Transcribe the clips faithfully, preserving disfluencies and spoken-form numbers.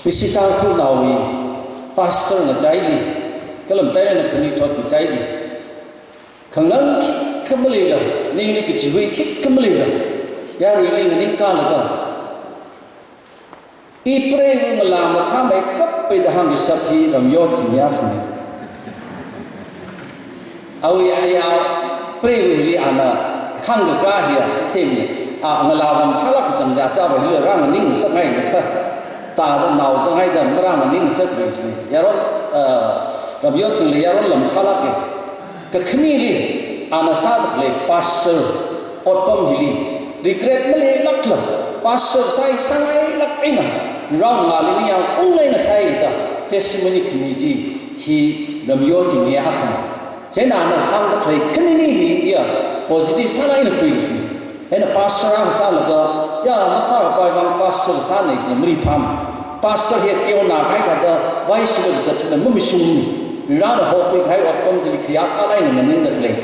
Ishi Tangkhulnaowui pastor ngachaili, kala matailāk eina khanuithot ngachaili, khangang khikha maleila, ningli kachihui khikha maleila, yaruili nganingkalaga, ipreiva ngalā mathāmeikappai da hāngkashap hi Ramyo Thingyā khani. Awui ayā preiva hili ana khangkakā hiya, tem, a, ngalā vang thālāk kachang ja chāva hili rānganing ngasakngailakha, tāda nao zangngaida marānganing ngasakri chi. Yaron, a, Ramyo Thingyā yaron lam thālāka. Kakhaneli, ana sāda khalei pastor otpam hili, regret maleilākla, pastor sāi sāngailāk eina, round ngali ningyāng ung eina sāi da testimony khami chi hi Ramyo Thingyā akhana. Chieina ana hāngda khalei khanini hi, ya, positive sālāk eina khuiching. Eina pastor akha sālaga, ya, masākapai vang pastor sāna jina maripham. Pastor hi teonā kahai thāda, vaishila zatna mamashungmana. Rana hokhui kahai otpam chili khayākā eina nganingda khalei.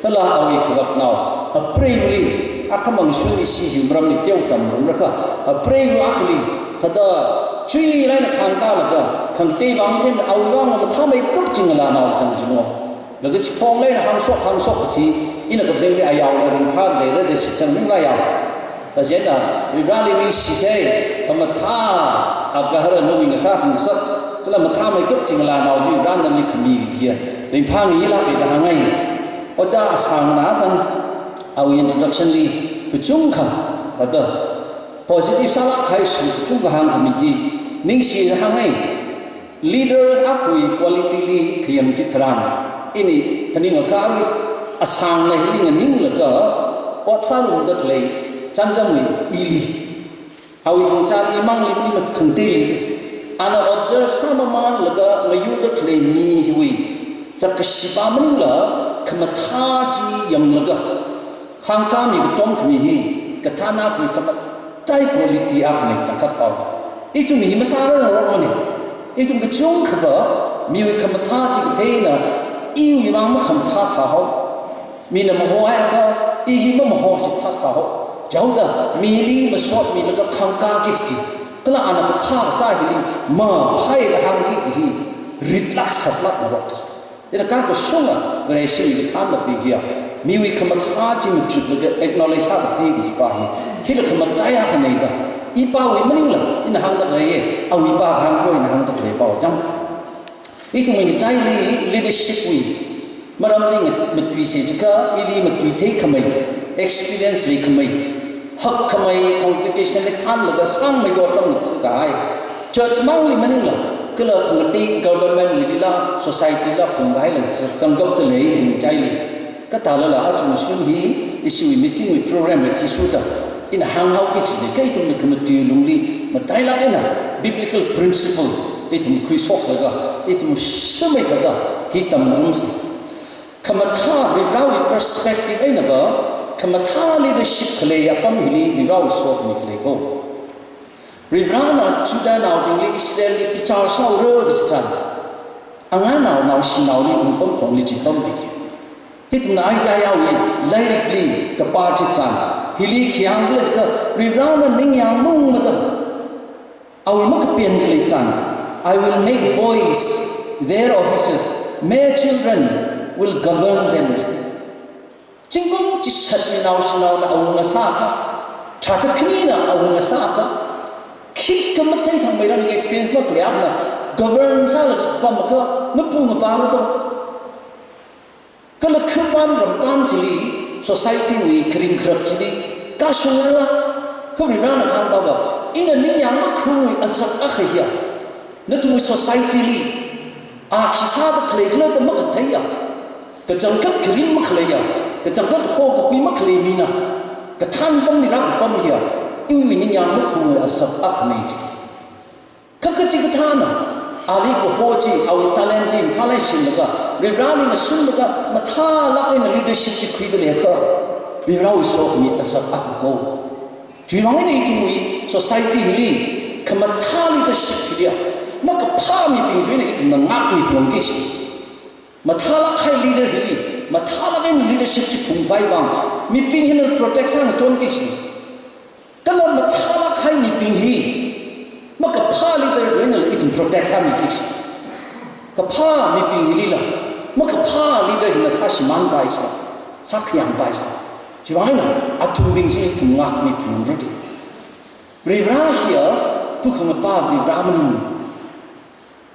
Kala awui khavātnao, apreili, akhamang shun ishi hi maramli teo tamrumrakha, apreiva akhali, thāda, chuilāk eina khangkālaga, khangatei vang them awui vang mathāmeikap chi ngalānao chang jino. Laga chiphong leina hāngshok, hāngshok kasi, ina kaphaning li ayao la ringphā leira da shitsang ning la yao. Kajina, Vareli ningshisei, khamathā, agahara nawui ngasā khangasak, kala mathāmeikap chi ngalānao chi Varena nali khami kajiya, ringphāngailāka da hāngngai. Ojā Asangna thang, awui introduction li, kachungkha, thāda, positive sālāk kahai shi kachungkha hāngkhami chi, ningshi hāngngai. Leader akhawui quality li khayang chitharan, ini phaningakha Asangna hili nganinglaga, ot sārumda khalei, chānjamwui ili. Awui hingsa imangli maningla khangateili. Ana observe sāmamanlaga ngayurda khalei mi hiwui, chākashi pa maningla khamathā chi yanglaga, khangkāmi katom khami hi, kathānna khui khamataiya quality akhana changkhat pao. Ithum hi masārarokmana. Ithum kachungkhava, miwui khamathā chi katheina, iwui vang makhamathā thāhao. Mina mahohaiakha, i hi mamaho chithā sāhao. Chaoda, mili masotmilaga khangkāki kaji. Kala ana kaphā kasā hili, maphāya da hāngki kaji hi, ritlāk saplākngarok. Ina kakashunga, Vareshi kathānda piki ya. Miwui khamathā chi machutlaga acknowledge sākathei kaji pa hi. Hila khamataiya khanei da. Ipāwui maningla, ina hāngda khalei, awui pa hāngkhui ina hāngda khalei pao chang. Ithumwui ngachaili leadership wui maramli nga-, matuisa chiakha, ili matuithei khamei, experience leikhamei, hakkhamei, congregation li thānlaga sāngmei do tam ngathukahai. Church mangli maningla, kala khangatei government wuilila, society la phunghaila, zangkapta lei ngachaili. Kathālala athumshun hi, ishiwui meeting wui program wui thisuda, ina hānghaoki kajina, kha ithumna khamatui lungli, matailāk eina, biblical principle, ithum khuishoklaga, ithum shimei kada, hi tamrumsa. Khamathā Varivarawui perspective einava, khamathā leadership khalei apam hili Varivarawui sokhami khalei ko. Varivarana Judahnaobingli Israelli bichar sāhaora kachang. Anganao naoshinaoli wungpamkhongli chipammi ji. Ithumna Isaiahwui lairikli kapā chitharan, hili khi hāngkhala jiakha, Varivarana ningyāng maungmada, awui makapen khalei chang, "I will make boys their officers, male children will govern them." Zingkum chishatwui naoshinaona awunga sākha, tharāda khanina awunga sākha, khikha mathei thangmeirangli experience makhalei akhana govern sālaga pamkha, mapu ngapālu to. Kala khipān rampān chili, society wui kharing kharak chili, kashungra, kha Varivarana kahāng pava, ina ningyāng makhungwui azak akha hiya, nathumwui society li, a khi sāda khaleikhala da makatheiya, kachangkhat kharing makhaleiya, kachangkhat hokakhui makhalei mina, kathān pamli rākapam hiya, iwui ningyāng makhungwui azak akhana ji. Kha kachikathāna, ali kaho chi, awui talent chi, mathālāk eina singlaga, Varivarali ngasunlaga, mathālāk eina leadership chi khuida leiakha, Varivarawui sokhami azak akha ko. Chiwuivang eina ithumwui society hili, khamathā leadership hiliya, makaphā mibing chiwui eina ithumna ngākmiphalungki kaji. Mathālāk kahai leader hili, mathālāk eina leadership chi phungkhavai vang, mibing hina protect sāngachonki kaji. Kala mathālāk kahai mibing hi, makaphā leader protect sāmiki kaji. Kaphā mibing hilila, makaphā leader hina sāshimānpai jila, sākhayāngpai jila. Chiwuivang eina athumbing chi ithum ngākmiphalungra. Varivarā hiya pukhangapa Varivarā maningmana.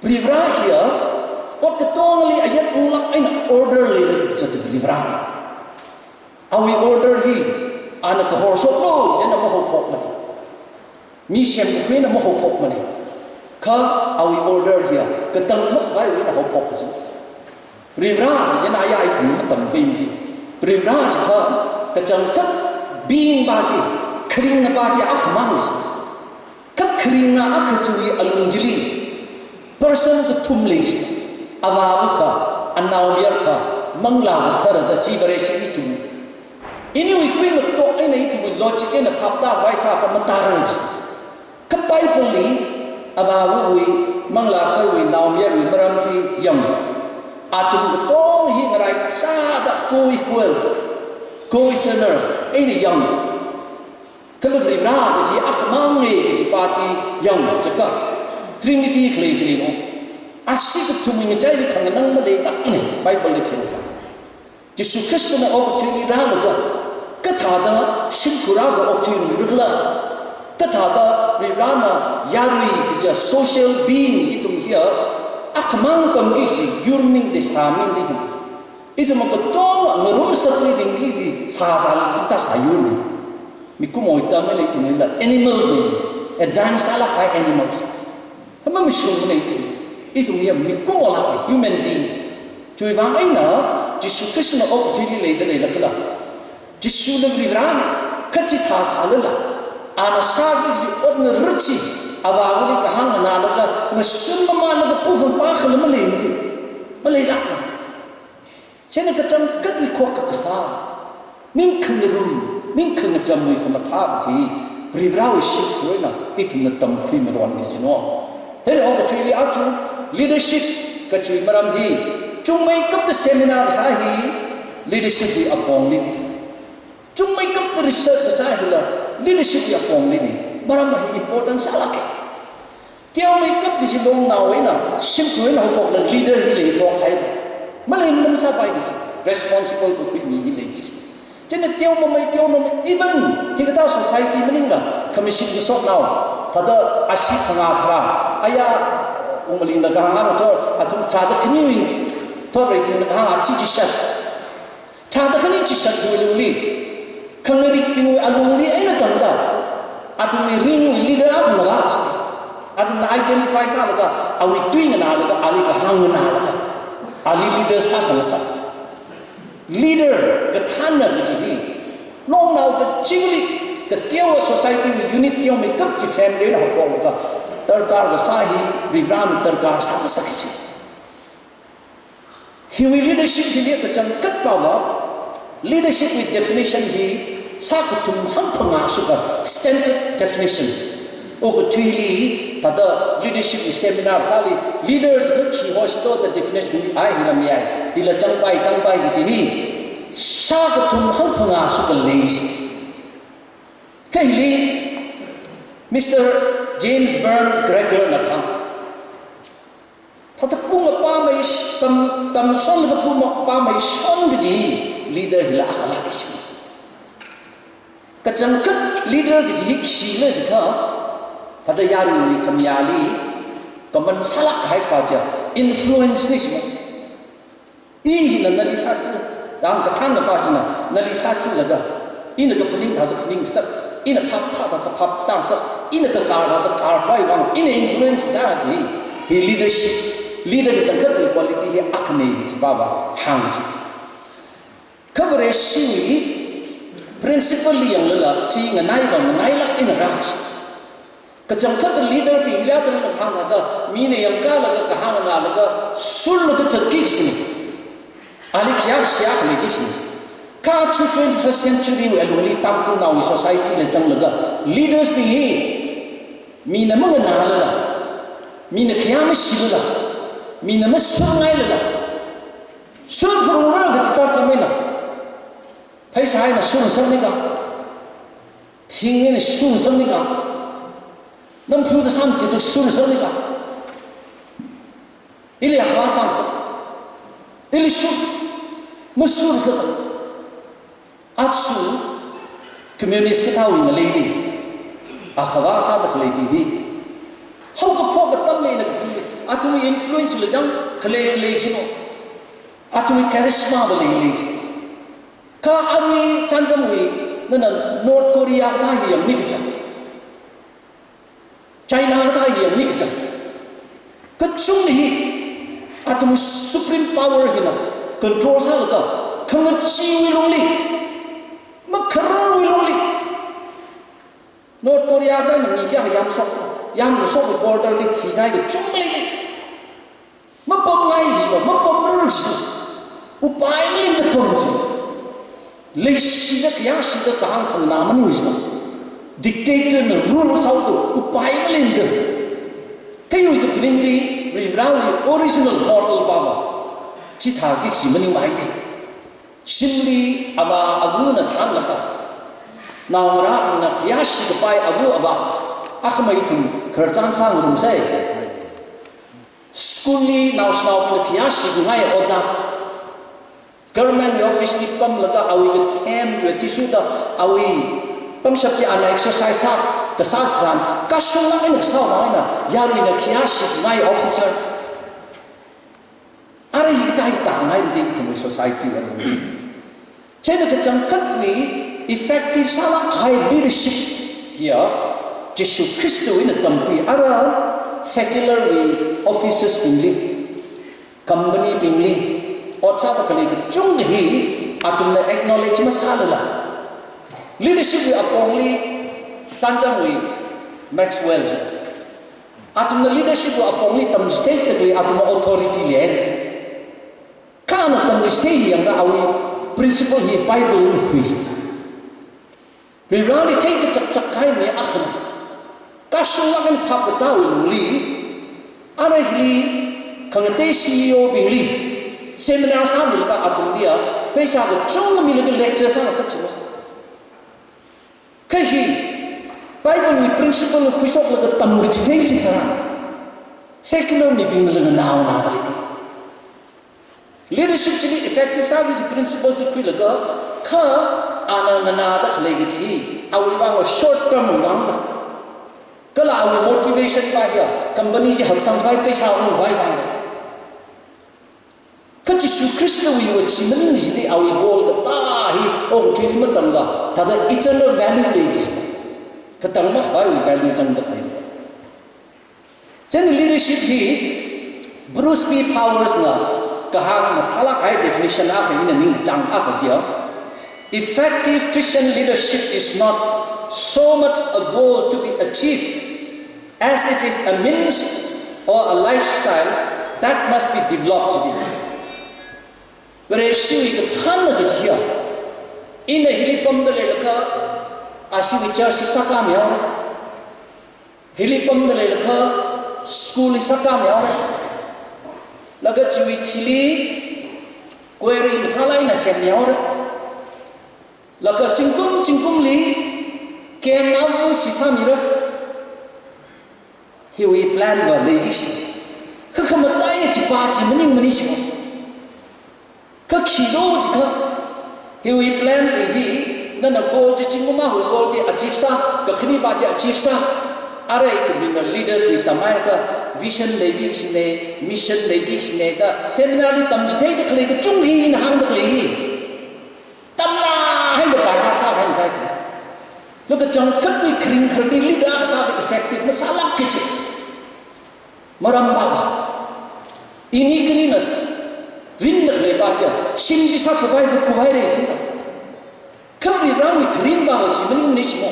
Varivarā hiya ot katongali ayat unglāk eina order leida zat Varivarāna. Awui order hi ana kahor shoklu jina mahaophokmana. Mi semkakhuina mahaophokmana. Kha awui order hiya katang makhavaiwui eina haophok kaji. Varivarā jina aya ithum matampai mati. Varivarā jikha kachangkhat being pa chi, kharinga pa chi akhamang chi. Kha kharinga akha chiwui alung chili person kathum lei chi. Avāva kha, anaomayara kha, Manglā Kathara da chi Vareshi ithum. Iniwui kuimatok eina ithumwui logic eina phaptākhavai sākha matārangra. Kha Bible li avāvawui, Manglā Katharawui, naomayarawui maram chi yang. Athum katong hi ngaraisāda co-equal, co-eternal eina yang. Kala Varivarā kaji akhamangna kaji pa chi yang jiakha Trinity khalei khalei no. Ashi kathumwui ngachaili khanganang maleilākmana, Bible li khayang. Jishu Khristana okathuili rālaga, kathāda shimkhur akha okathuili rākhala, kathāda Varivarāna yarui kaja social being ithum hiya akhamang pamki kaji yur maningda sāmaningda ithum. Ithum katonga ngarumsakli ringki kaji sāsāla chithā sāyurna. Mikumo itam eina ithum hila animal hi, advance sālāk kahai animal. Kha mamashungmana ithum. Ithum hiya mikumo lāka, human being. Chiwuivang eina Jishu Khristana okathuili leida leilākhala, Jishuna Varivarāna kachithā sālala, ana sāki kaji ot ngarut chi avāvali kahāng nganālaga, ngasun mamānlaga pukhangapa khala maleimati. Maleilākmana. Chieina kachangkhatwui khokkha kasā, ning khangarum, ning khangachamwui khamathā kaji Varivarāwui shimkhur eina ithumna tamkhui maron kajina. Thāda okathuili aja leadership kachiwui maram hi chungmeikapta seminar kasā hi leadership wui apongli. Chungmeikapta research kasā hila leadership wui apongli ni. Maram hi important sālāka. Teomeikap kaji longnao eina, shimkhur eina haophoklaga leader hi leirok hai. Maleimana masāpai kaji. Responsible kakhui mi hi lei kaji. Chieina teomamei, teonamei, even hikathā society maningla, commission kashoknao, thāda ashi phangā kharā, aya, Umalingna kahāng ngathor, athum tharāda khaniwui, thot rei thingna kahāng athi chishat. Tharāda khani chishat hiwui alungli, khangarikbingwui alungli eina tangda, athumli ringwui leader akha ngalā. Athumna identify sālaga, awui tui nganālaga, ali kahāng nganālaga, ali leader sākhangasak. Leader kathānna kaji hi, longnao kachili, kateowa society wui unit teomeikap chi family na haophoklaga, darkar kasā hi, Varivarāna darkar sāngasak kaji. Hiwui leadership hili kachangkhat pava, leadership wui definition hi sākathum hangphangā shuka standard definition. Okathuili thāda leadership wui seminar sāli, leader jiakha khi ho shito da definition hi ai hila miyai, hila changpai, changpai kaji hi sākathum hangphangā shuka lei. Kha hili Mister James Burn Greger na kahāng. Thāda pung apamei sh-, tam, tamshon thāda pung apamei shon kaji leader hila akhala kaji. Kachangkhat leader kaji hi khila jiakha, thāda yaruiwui khamayāli kaman sālāk kahai pa chiya influence ni shima. I hina nali sātsi, yang kathānna pa china nali sātsilaga, ina kaphaning thāda phaningsak, ina phap thāda phaptāsak, ina kakar thāda karkhavai vang, ina influence sā hi, hi leadership, leader kachangkhatwui quality hi akhana kaji pava hāng kaji. Kha Vareshiwui principle li yanglala, chi nganai vang nganailāk eina rā kaji. Kachangkhat leader bing hili atam na kahāng thāda, mina yangkalaga kahāng nganālaga, surlaga zatki kajina. Ali khayā kashā khalei kajina. Kha aja twenty-first century wui alungli Tangkhulnaowui society li zanglaga, leaders bing hi, mina manganālala, mina khayā mashilala, mina masurngailala, surphalungra kaji tarākha mina. Pheisā eina surngasaknika. Thing eina surngasaknika. Namphu da samchida surngasaknika. sangsa. Ili shur, mashur kata. Aja communist kathāwui ngaleili akhava sāda khalei hi, haokaphok atam leina khalei, athumwui influence la chang khalei lei sino, athumwui charisma da lei lei sino. Kha arui chānjamwui, nana North Korea kathā hi yangmi kachang, China kathā hi yangmi kachang, kachungkha hi athum supreme power hina control sālaga, khangacheewui lungli, makhararwui lungli, North Korea kathā hi mi kayā yamshok, yamshok border li thikahai kachungkha lei. Mapamngai jila, mapamrar jila, upai malei da pam jila. Leishida, khayāshida kahāng khanganā maning jila. Dictator na rule sāhaoda upai malei da. Kha iwui kaphaningli Varivarāwui original model pava chithāki kaji maningmei da. Shimli ava avana thānlaga, naongarābingna khayāshi kapai ava ava, akhama ithum khararchan sāngarumsei. School li naoshinaobingna khayāshi kangai ojā, government office li pamlaga awui kathem chi athishurda awui pangshap chi ana exercise sā, kasā tharan, kashunglāk eina kasā vang eina yaruina khayāshi kangai officer, ara hikathā hi tāngai da ithumwui society wui alungli. Chieina kachangkhatwui effective sālāk kahai leadership hiya Jishu Khristawui eina tamkhui. Ara secular wui officers bingli, company bingli, ot sāda khalei kachungkha hi athumna acknowledge masālala, leadership wui apongli chānjamwui Maxwell, athumna leadership wui apongli tamchithei kathā khalei athumna authority lei. Kha ana tamchithei hi yangda awui principle hi Bible li khui. Varivarāli theikachak chak kahai mi akhana, kashunglāk eina phap katāwui lungli, ara hili khangatei C E O bingli seminar sāmilaga athumliya pheisā kachungkha milaga lecture sāngasak jila. Kha hi Bible wui principle khuishoklaga tamkachithei chi tharan, secular mibingna langa naonada lei. Leadership chili effective sāki kaji principle chi khuilaga, kha ana nganāda khalei kaji hi awui vang short term vang da. Kala awui motivation pa hiya company chi haksang khavai, pheisā ungkhavai vang da. Kha Jishu Khristawui vāchi maning jida, awui goal katā hi okathuili matamla, thāda eternal value lei ji. Katang makhavaiwui value zangda khalei. Chieina leadership hi Bruce B. Powers na kahāng mathālāk kahai definition akha ina ningkachāng akha jiya, effective Christian leadership is not so much a goal to be achieved as it is a means or a lifestyle that must be developed. Vareshiwui kathānna kaji hiya, ina hili pamda leilakha, ashiwui church hi sākāmihaora. Hili pamda leilakha, school hi sākāmihaora. Laga chiwui thili quarry mathālāk eina semmihaora. Laga zingkum zingkumli camp amu sisāmira. Hiwui plan va leiki shi. Kha khamataiya chipa chi maningmana shimo. Kha khi lo jikha, hiwui plan hi, nana goal chi, zingkum akhawui goal chi achieve sā, kakhane pa chi achieve sā. Ara ithumbingna leaders wui tamhaiakha vision leiki shine, mission leiki shine da seminar li tamchitheida khalei kachungkha hi ina hāngda khalei hi. Tamna haida paira cha haida kai. Laga kachangkhatwui kharing khararli leader kasā effective masālāk kaji. Maram pa va, ini khanina rinda khalei pa chiya, shim chi sākhavai, khavai lei jida. Kha Varivarāwui kharing pa va chi maningmana shimo.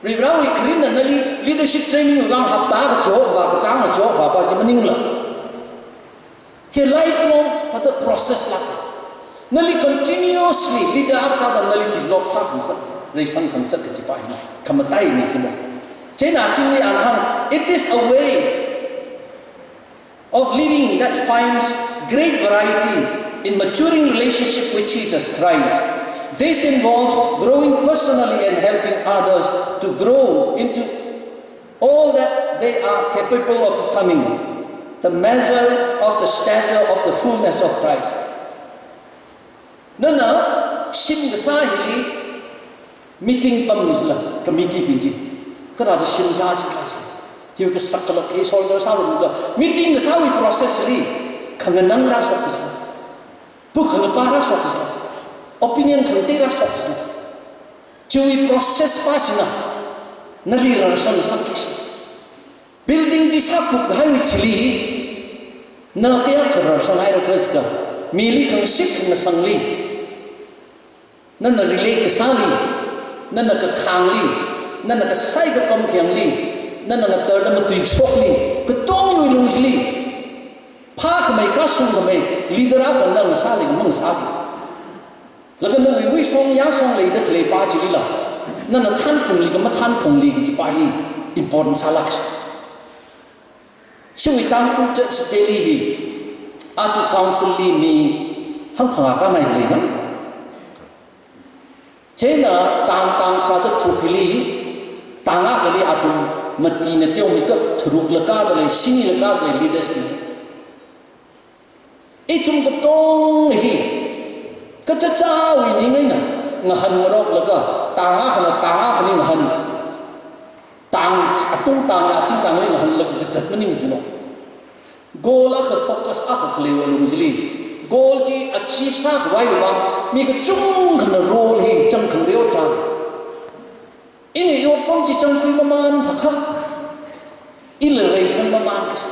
Varivarāwui kharingna nali leadership training vang hapta akha shok va, kachāng akha shok va pa chi maningla. Hi lifelong thāda process lāk. Nali continuously leader akha sāda nali develop sākhangasak, reisangkhangasak kaji pa hina khamataina jimo. Chieina chingli ana hāng, it is a way of living that finds great variety in maturing relationship with Jesus Christ. This involves growing personally and helping others to grow into all that they are capable of becoming. The measure of the stature of the fullness of Christ. Nana shim kasā hili meeting pammi jila, committee bing chi. Kathāda shim sāsi kaji. Hiwui kasak kalak hi soldier sālungda meeting kasāwui process li khanganang rāshok kaji. Puk khangapa rāshok kaji. Opinion khangatei rāshok kaji. Chiwui process pa china nali rarsan sāki kaji. Building chi sākup kahaiwui chili, na kayākha rarsanghai rākhala jiakha, mili khangashit khangasangli, nana relate kasāli, nana kakhangli, nana kasai kapam khayangli, nana ngatarda matuishokli, katonga iwui lung chili, phākhamei kashungkhamei leader akhana ngasāli, mangasāli. Laga nawui wuishong yāshong leida khalei pa chilila, nana thanphungli ka mathanphungli kaji pa hi important sālak kaji. Chiwui Tangkhul Church Delhi hi, aja council li mi hangphangā kānai khalei hang. Chieina tang tang sāda tharuk hili, tang akhali athum matina teomeikha tharukla kāda lei, shinila kāda lei leaders bing. Ithum katonga hi, kachichāwui ning eina ngahānngaroklaga, tang akhana tang akhali ngahān, tang, atung tangna aching tangli ngahānlaga kazat maning jino. Goal akha, focus akha khaleiwui lung chili, goal chi achieve sākhavai vang mi kachungkhana role hi changkhangreo tharan, ina yotpam chi changkhui mamān thākha, ila reisang mamān kaji.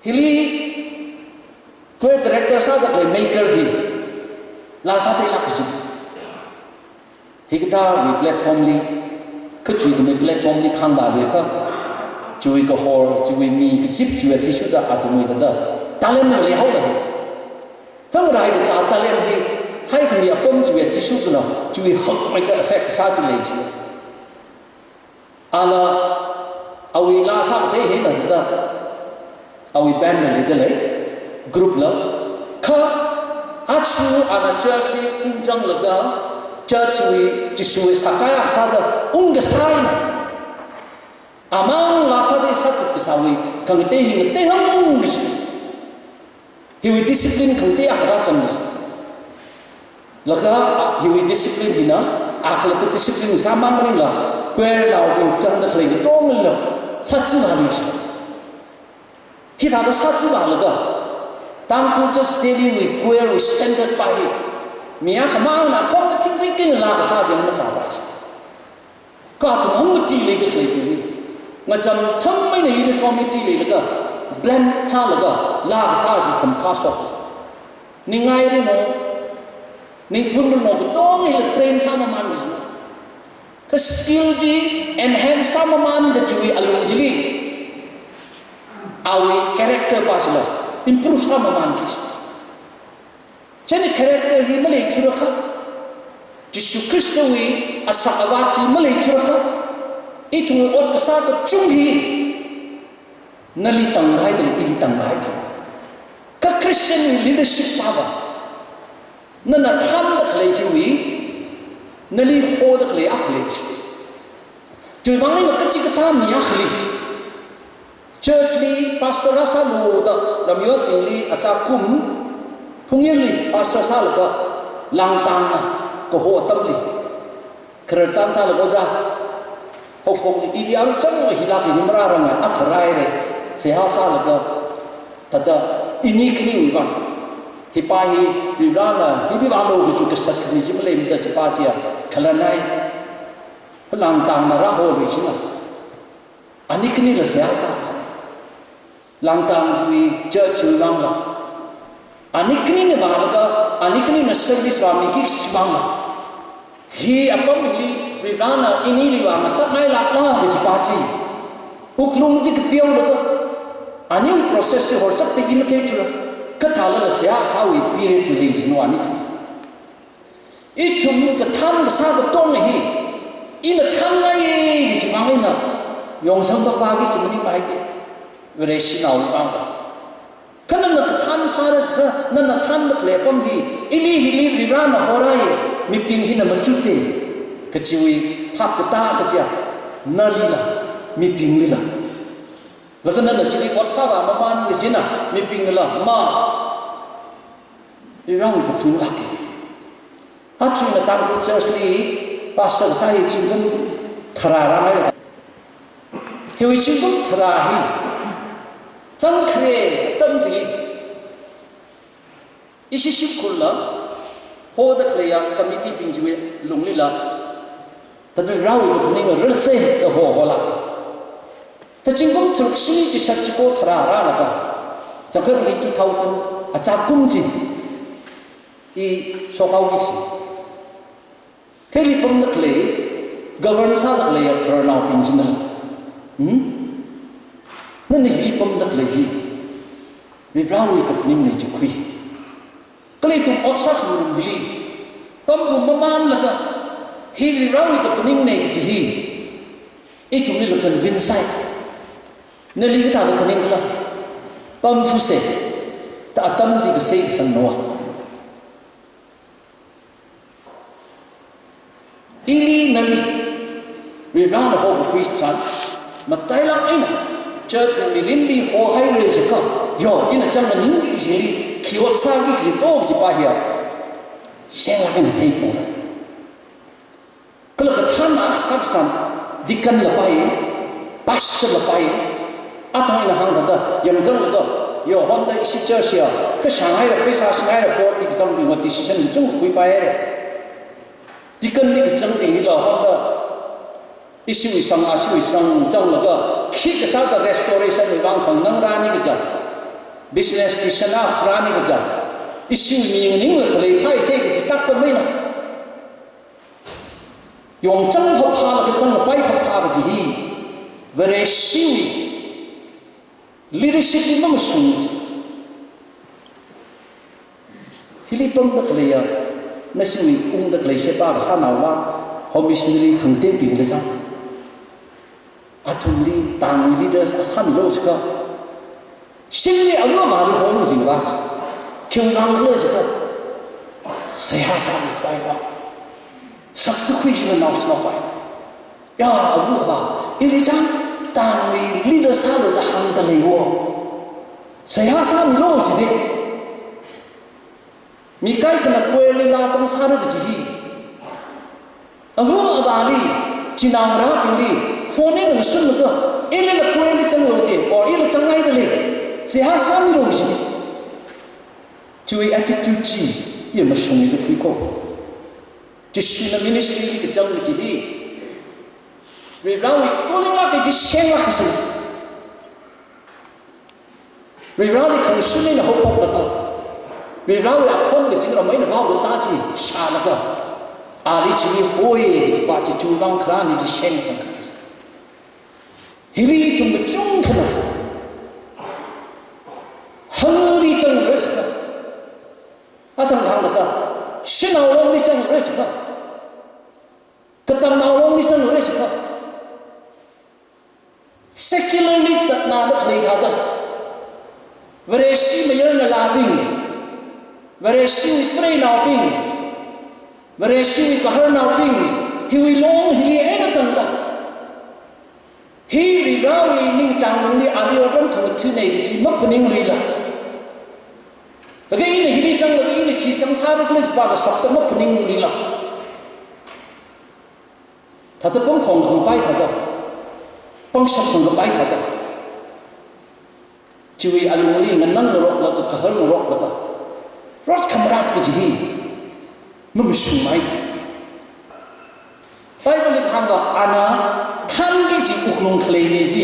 Hili choir director sāda khalei Maker hi laa sātheilāk kaji. Hikathāwui platform li, kachui kami platform li khangda leiakha, chiwui kahor, chiwui mi kazip chiwui athishurda athumwui thāda talent maleihao lei. Khangarai kachā talent hi, haikhami apam chiwui athishurda, chiwui hakmeida effect sā chi lei chi. Ala awui laa sākathei hina da, awui band la leida lei, group la. Kha aja ana church li ungzanglaga, church wui, Jishuwui sākayā sāda ungkasā eina, amang laa sātheisā sat kasāwui khangatei hi ngateihang kaji. Hiwui discipline khangatei akha rāzang. Laga, a, hiwui discipline hina, akha laga discipline sāmang maningla, choir naobing changda khalei katongali sāchiva ni shi. Hithāda sāchiva laga, Tangkhul Church Delhi wui choir wui standard pa hi, mi akhamangna khon kathingwui kin laa kasā jin masāpai shi. Kha athum hangmati leida khalei bing hi, ngacham thameina uniformity leilaga, blend sālaga, laa kasā chi khamathā shok. Ningai runo, ningphun runo, katonga hila train sāmamān kajina. Kha skill chi enhance sāmamān kajiwui alung chili, awui character pa chila improve sāmamān kaji. Chieina character hi maleithurakha, Jishu Khristawui asak avā chi maleithurakha, ithum ot kasā kachung hi nali tanghaida, ili tanghaida. Kha Christian wui leadership pava, nana thānda khalei hiwui, nali hoda khalei akha lei shi. Chiwui vang eina kachikathā mi akhali church li pastor rāsālu da, Lamyo Chingli achā kum, Phungyinli pastor sālaga, Langtangna kaho atamli, khararchan sālaga ojā, hokokli, ili aruichang hila kaji marārangai, akha rāhaira, seihā sālaga, thāda, ini khaniwui vang, hi pa hi, Varivarana, hi Varivaralo kaji kasat khami chi maleimada chi pa chiya, khalanai, Langtangna rāholu shina. Ani khanila seihā sā. Langtang chiwui church wui vangla, ani khanina vālaga, ani khanina service vāmiki kaji vangla, hi apam hili Varivarana inili vāngasakngailākla kaji pa chi wuklung chi kapeolaga, ani process chi horchapta i matheithura, kathālala seihā sāwui period li lei jino ani khani. Ithum kathān kasā katonga hi, ina thānngai kaji vang eina, yongsang papa kaji maningmai te. Vareshinao vang ka. Kha nana kathān sāra jiakha, nana thānda khalei apam hi, ili hili Varivarana horāya, mibing hina machute, kajiwui phap katā kajiya, nalila, mibinglila. Laga nana chili ot sāvā mamān kajina, mibingnala ma, Varivarawui kaphaning lāka. Aja ina Tangkhul Church li pastor kasā hi zingkum tharā rāngai. Hiwui zingkum tharā hi zangkhare atam chili ishi shimkhurla, hoda khaleiya committee bing chiwui lunglila, thāda Varivarawui kaphaning rāsa da ho holāka. Thā zingkum tharuk shini chishat chiko tharā rālaga, chāngkhat hi two thousand achākum chi i shokhaoki kaji. Hili pamda khalei, govern sāda khaleiya khararnaobing china, hmm? Nana hili pamda khalei hi Varivarawui kaphaningna chi khui. Kala ithum ot sākhangarum hili pamrum mamānlaga, hi Varivarawui kaphaningna kaji hi ithumlila convince sāi. Nali kathāda phaning khala, pamfuse, thā atam chi kasei kasang nawa. Ili nali Varivarana hokakhui tharan, matailāk eina church mirinli hohaira jiakha, yo, ina chāng maningki kajili khi ot sāki kaji to kajipa hiya, shenglāk eina theiphungra. Kala kathānna akha sā tharan, deacon la pai, pastor la pai, athang ina hāngkahai yangzanglaga, yo, honda ishi church ya kashāngaira, pheisā shāngaira, board li kazangbingva decision kachungkha khuipai. Deacon li kazangbing hila honda ishiwui sang, ashiwui sang zanglaga, khikha sāda restoration wui vang khanganang rāni kaja, business decision akha rāni kaja, ishiwui mi nganingla khalei phāsei kaji takta maina. Yongchang phāphā, kachang phāphā kaji hi Vareshiwui leadership li mamashung. Hili pamda khaleiya, nashiwui ungda khalei sheba kasānaola, home missionary khangateibingla zang. Athumli town leaders akhamilu jiakha, shimli ava avāli home zingva, khingkang khala jiakha, seihā sāmipaiva, saktukhui jina nao sāpai. Ya, ava avā, ili chāng town wui leader sālu da hāngda leiwo. Seihā sāmilu jida. Mi kaikhana choir lila chāng sāra kaji hi, ava avāli, chinaongarābingli phone eina ngasunlaga, ilila choir li chānglu ji, or ila chāngngaida lei, seihā sāmilu jida. Chiwui attitude chi, i mashungmida khuiko. Jishuna ministry li kachang kaji hi Varivarawui calling lāk kaji shenglāk kasā. Varivarali khangashun eina haophoklaga, Varivarawui akhon kaching ramei eina vaokatāchi shālaga, ali chili hoi kajipa chi chiwui vang kharāna chi shengchang kha. Hili ithum kachungkhana hangli zangra jiakha, athang hānglaga, shanao longli zangra jiakha, katamnao longli zangra jiakha, secularly zatna da khalei thāda, Vareshi mayarngalābing, Vareshiwui preinaobing, Vareshiwui kaharnaobing, hiwui long hili eina tangda, hi Varivarawui ningchāng lungli ali otram khangathana kaji maphaningluila. Laga ina hili zanglaga ina khi zangsāra khala jipa kasāpta maphaningluila. Thāda pangkhong khangpai thāda, pangshap khangkapai thāda, chiwui alungli nganāngaroklaga, kaharngaroklaga, rot khamarāt kaji hi mamashungmei. Bible li kahāngva, ana thānki kaji wuklung khaleina chi,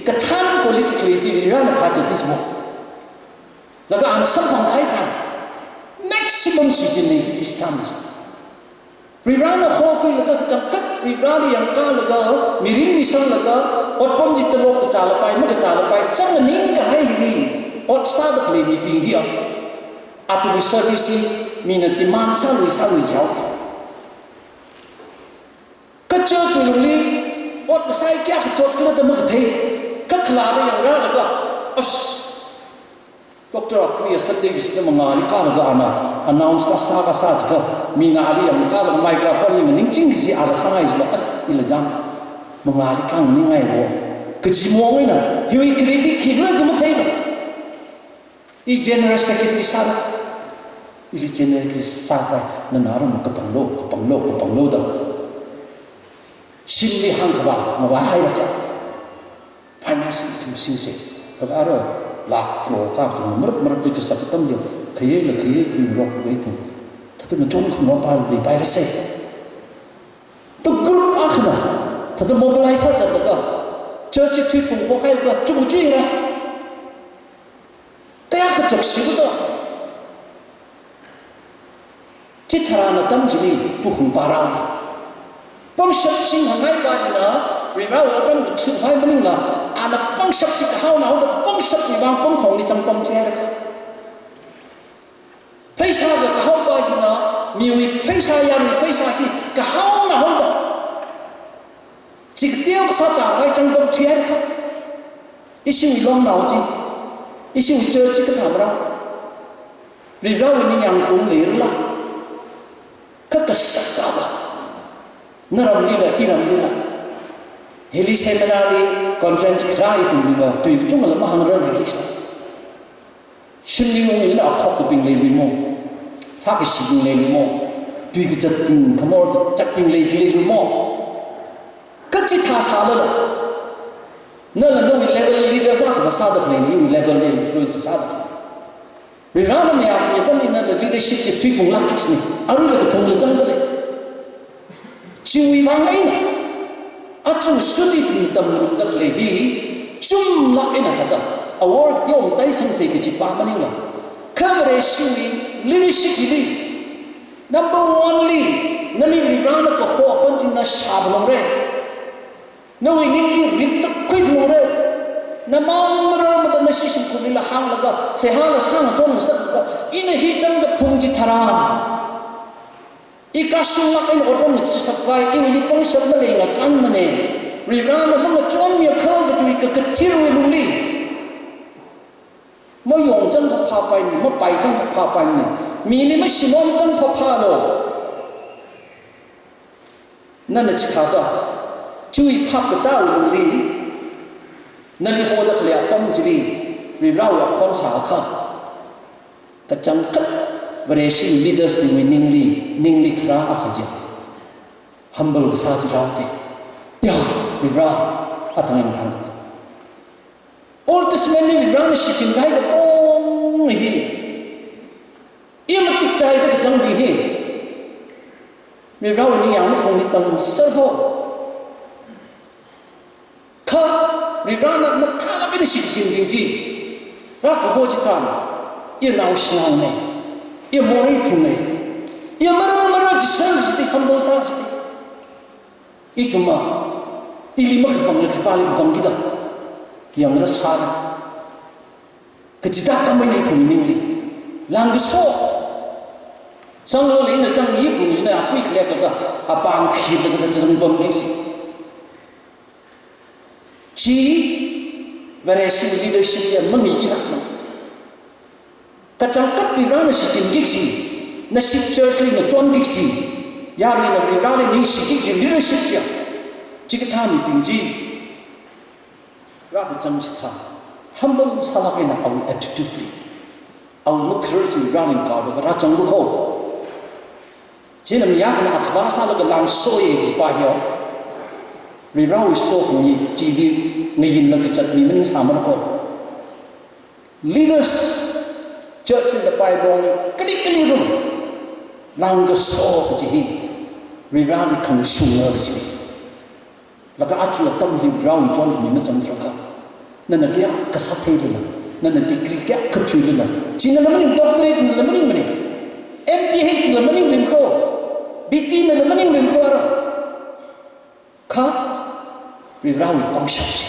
kathān quality khalei chi, Varivarana phāchithei jimo. Laga ana samphangkahai tharan, maximum shichinna kaji chi thānmi. Varivarana hokhuilaga kachangkhat Varivarali yangkālaga, mirin misanglaga, otpam chi talop kachālapai, makachālapai, chāng maningkahai hili ot sāda khalei mibing hiya, athumwui service hi mina demand sālui sālui jihaoda. Kaja chulungli ot kasā hi kayākha chotkhala da makathei, kakhalatda yangrālaga, as, Doctor Akhuiya Sunday kachida mangāli kālaga ana announce kasā kasā jiakha, mina ali yangkālaga microphone li nganingching kaji ala sāngai jila, as, ila zang, mangāli kānganingaiwo. Kaji mong eina, hiwui khareli khikhala chi matheila. I general secretary sāra. Ili general secretary sāpai, nana aram kapanglo, kapanglo, kapanglo da. Shimli hāngkhavā, ngavā haira kha. Finance ithum singsa. Kha ara, lakh crore kachi marak marakli kasā katam ya, khayela khayela ringrok ithum. Thāda ngachon khangapai leipairasa. Thāda group akhana, thāda mobilize sāsālaga, church thuiphung phokhailaga, chungchuira. Kayākha chakshi kato. Chitharan atam chili puhung parao ni. Pangshap singhangai pa china, Varivarawui otram ngathukhavai maningla, ana pangshap chi kahaona haoda pangshapwui vang pangkhongli changpamthuihaira kha. Pheisā kakahao pa china, miwui pheisā, yaruiwui pheisā chi kahaona haoda. Chikateokha sāchākhavai changpamthuihaira kha. Ishiwui longnao chi, ishiwui church chi kathā mara. Varivarawui ningyāng khaung leirala. Kha kasākava. Naramlila, iramlila. Hili seminar li conference kharā ithumliva, tui kachungkhala mahāngrarmei khisha. Shimli ungli ina akhok kaping leilui mo. Thā kashibing leilui mo. Tui kazatbing, khamor kazatbing lei, leilui mo. Kachithā sālala. Nala nawui level leader sākha masāda khalei, iwui level li influence sāda khalei. Varivarana mayākhamei atamli nala leadership chi thuiphunglāk kishini. Aruila kaphungla zangda lei. Chiwui vang eina, aja shuni ithum tamngarumda khalei hi, chumlāk eina sāda, awor teomeitei sangsa kaji pa maningla. Kha Vareshiwui leadership hili, number one li, nali Varivarana kaho akhon chi na shāphalungra. Nawui ningli ritda khuiphalungra. Namang mararmada nashi shimkhurlila hānglaga, seihāla sāngachon ngasaklaga, ina hi zangda phung chitharan. I kashunglāk eina otram ngathashappai, iwuili pangshap malei ngakānmana. Varivarana mangachonmiakha kajiwui kakathirwui lungli. Mayong changphaphāpaimana, mapai changphaphāpaimana. Mili mashinom changphaphālo. Nana chithāda, chiwui phap katāwui lungli, nali hoda khalei apam chili, Varivarawui akhon sākha. Kachangkhat Vareshi leaders bingwui ningli, ningli kharā akha chi. Humble kasā chi rāda. Ya, Varivara, athang eina thang. Old Testament li Varivarana shichinkahai katong hi. I matik chāhaida kazangbing hi. Varivarawui ningyāng makhongli tangser ho. Kha, Varivarana mathālāk eina shichinbing chi. Rākaho chitharan, i naoshinaona, i morei phunga, i marar marar chi serve chi di, humble sā chi di. Ithumva, ili makapangla khipāli kapangki da. Yangra sāra. Kachithā khamei ithum ningli. Langkaso. Sanglo lina chang yi phung china, akui khalei kata, apāng khitla kata chang pamki si. Chi, Vareshi leadership ya mami ilak mana. Kachangkhat Varivarana shichinki si, nashi church li ngachonki si, yaruina Varivarali ningshiki si leadership ya. Chikathā mibing chi, rākachang chitharan, humble sālāk eina awui attitude li. Awui makharar chi Varivarali ngakhao da rāchang lukho. China mi akhana akhava sālaga langsoya jipa hiyo. Varivarawui sokhami chili ngayinlaga zatmi maningsāmara ko. Leaders, church in the Bible, kali kali rum. Langkaso kaji hi. Varivarali khangashunga kaji. Laga aja atamli Varewui chonmi mazangtharakha. Nana kayākha sātheilala, nana degree kayākha thuilala, chi nala maning, doctorate nala maningmana. M T H nala maningrin ko. B T nala maningrin ko ara. Kha, Varivarawui pangshap chi.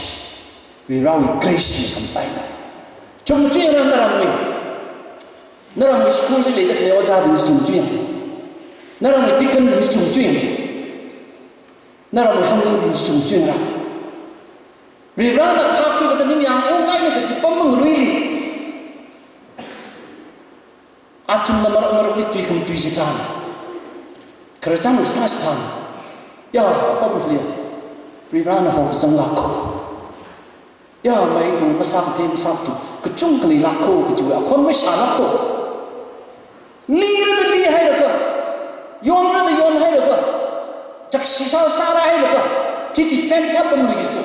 Varivarawui grace chi khamataina. Chungchungra naramwui. Naramwui school li leida khalei ojābing chi chungchungra. Naramwui deacon bing chi chungchungra. Naramwui hanglu bing chi chungchungra. Varivarana phākhuilaga ningyāng ungngaina kaji pam mangaruili. Athumna marak marakli tui khamatui chitharan. Khararchan sā chitharan. Ya, pam hili. Varivarana hokazang lākho. Ya, mai ithum masākathei masākathum kachungkha leilāka kajiwui akhon mashālākta. Lirada lihailaga, yonrada yonhailaga, chakshi sā sārāhailaga, chi defense sāpamluisāla,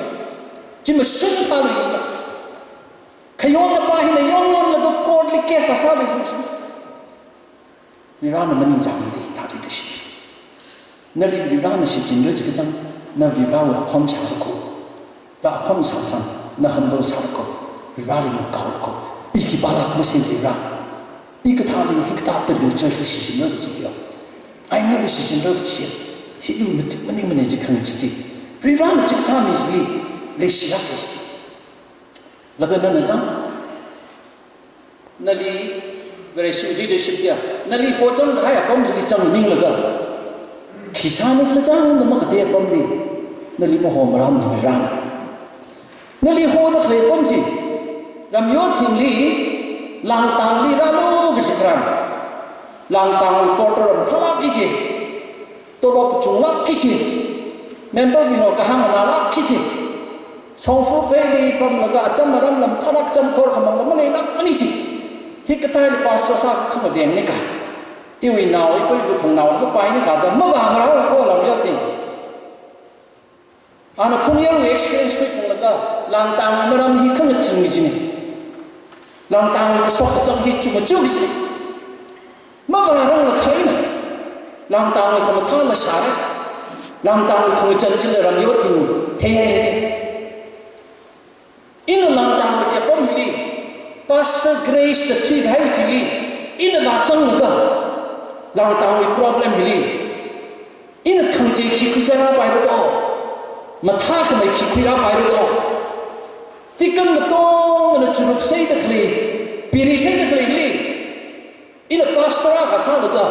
chi mashun phāluisāla, khayonna pa hina yon yonlaga court li case sā sāluisāla. Varivarana maningchāngda thāda leidashit. Nali Varivarana shichinra chikachang, na Varivarawui akhon shāra kho. Na akhon shākhan, na humble sāra kho. Varivarali na kaora kho. I khipālāk na sing Varivara. I kathāli hikathā talu church li shichinra kachi ya, aingarāli shichinra kachi ya, hi iwui matik maningmana chi khangachee chi. Varivarana chikathā mi chili leishilāka kachi. Laga nana zang, nali Vareshi leadership ya, nali hozang kahai apam chili zang ninglaga, khi sāni khala zangda makatei apamli nali mahomarāmana Varivarana. Nali hoda khalei apam chi, Ramyothingli, Langtangli rālu kachi tharan, Langtang quarter mathālāka kachi, tolop chunglāka kachi, member bingna kahāng nganālāka kachi, shongfa pheili pamlaga acham aram mathālāk, cham khor khamangla maleilākmana kachi. Hikathāli pastor sā khangavengna ka, iwui nao, ipuiwui khanganaola kapaina ka da mavāmarāo kho Ramyothing. Ana phungyarwui experience khuiphunglaga, Langtangwui maram hi khangathing kachina. Langtangwui kashok kazang hi chukmaja kachi. Mavāranglakha ina Langtangwui khamathāla shāra. Langtangwui khangachān chila Ramyothing theihaira. Ina Langtang kaji apam hili, Pastor Grace da thuikahai chili, ina vāzanglaga, Langtangwui problem hili ina khangachei khi khuikharāpaira do, mathākhamei khi khuirāpaira do. Deacon katongana churup seida khalei, piri seida khalei hili, ina pastor akha sālaga,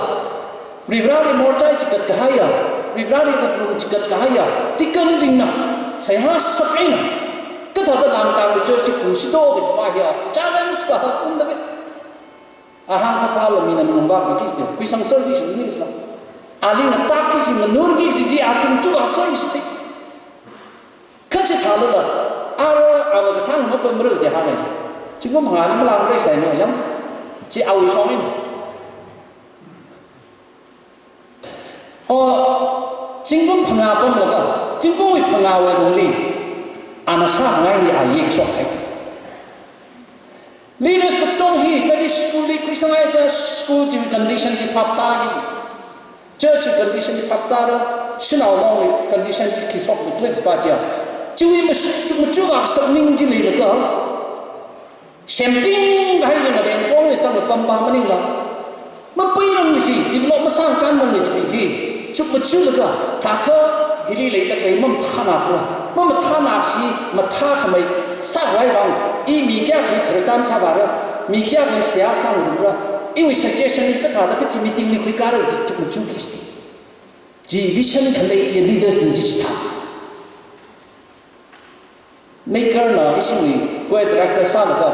Varivarali morchai chikat kahaiya, Varivarali wuklung chikat kahaiya deacon bingna seihā sākahaina. Kathāda Langtangwui church chi phungsi do kaji pa hiya challenge kahakum da. Ahāng kaphāla mina manumba ki chi, khuisang service ni la. Ali ngatak kachi, nganur kachi chi, athum tu a service ti. Kachithālala, ara, ara kasang mapamra kaji hāngai. Zingkum phangāli malāngreisai no yam. Chi awui shong eina. O, zingkum phangā pamlaga, zingkumwui phangāwui alungli, ana sāngai hi a yekshok hai. Leaders katong hi, nali school li khuisanghaida school chi condition chi phaptāki. Church condition chi phaptāra, shanao longwui condition chi khi shokmi khala jipa chiya, chiwui mash-, machukkasā ning chi leilaga, shemping kahai lungli lengkong lei chang pampa maningla, mapuirang kaji, develop masākānrang kaji hi chukmajalaga, thākha hili leida khalei mamathāna khala, mamathāna kaji mathākhamei sākhavai vang, i mi kayākha khararchan sāvāra, mi kayākha seihā sāngarumra, iwui suggestion hi kathāda kachi meeting li khuikāra kaji chukmajaki kaji. Chi vision khalei leaders bing chi chithā. Maker na ishiwui choir director sālaga,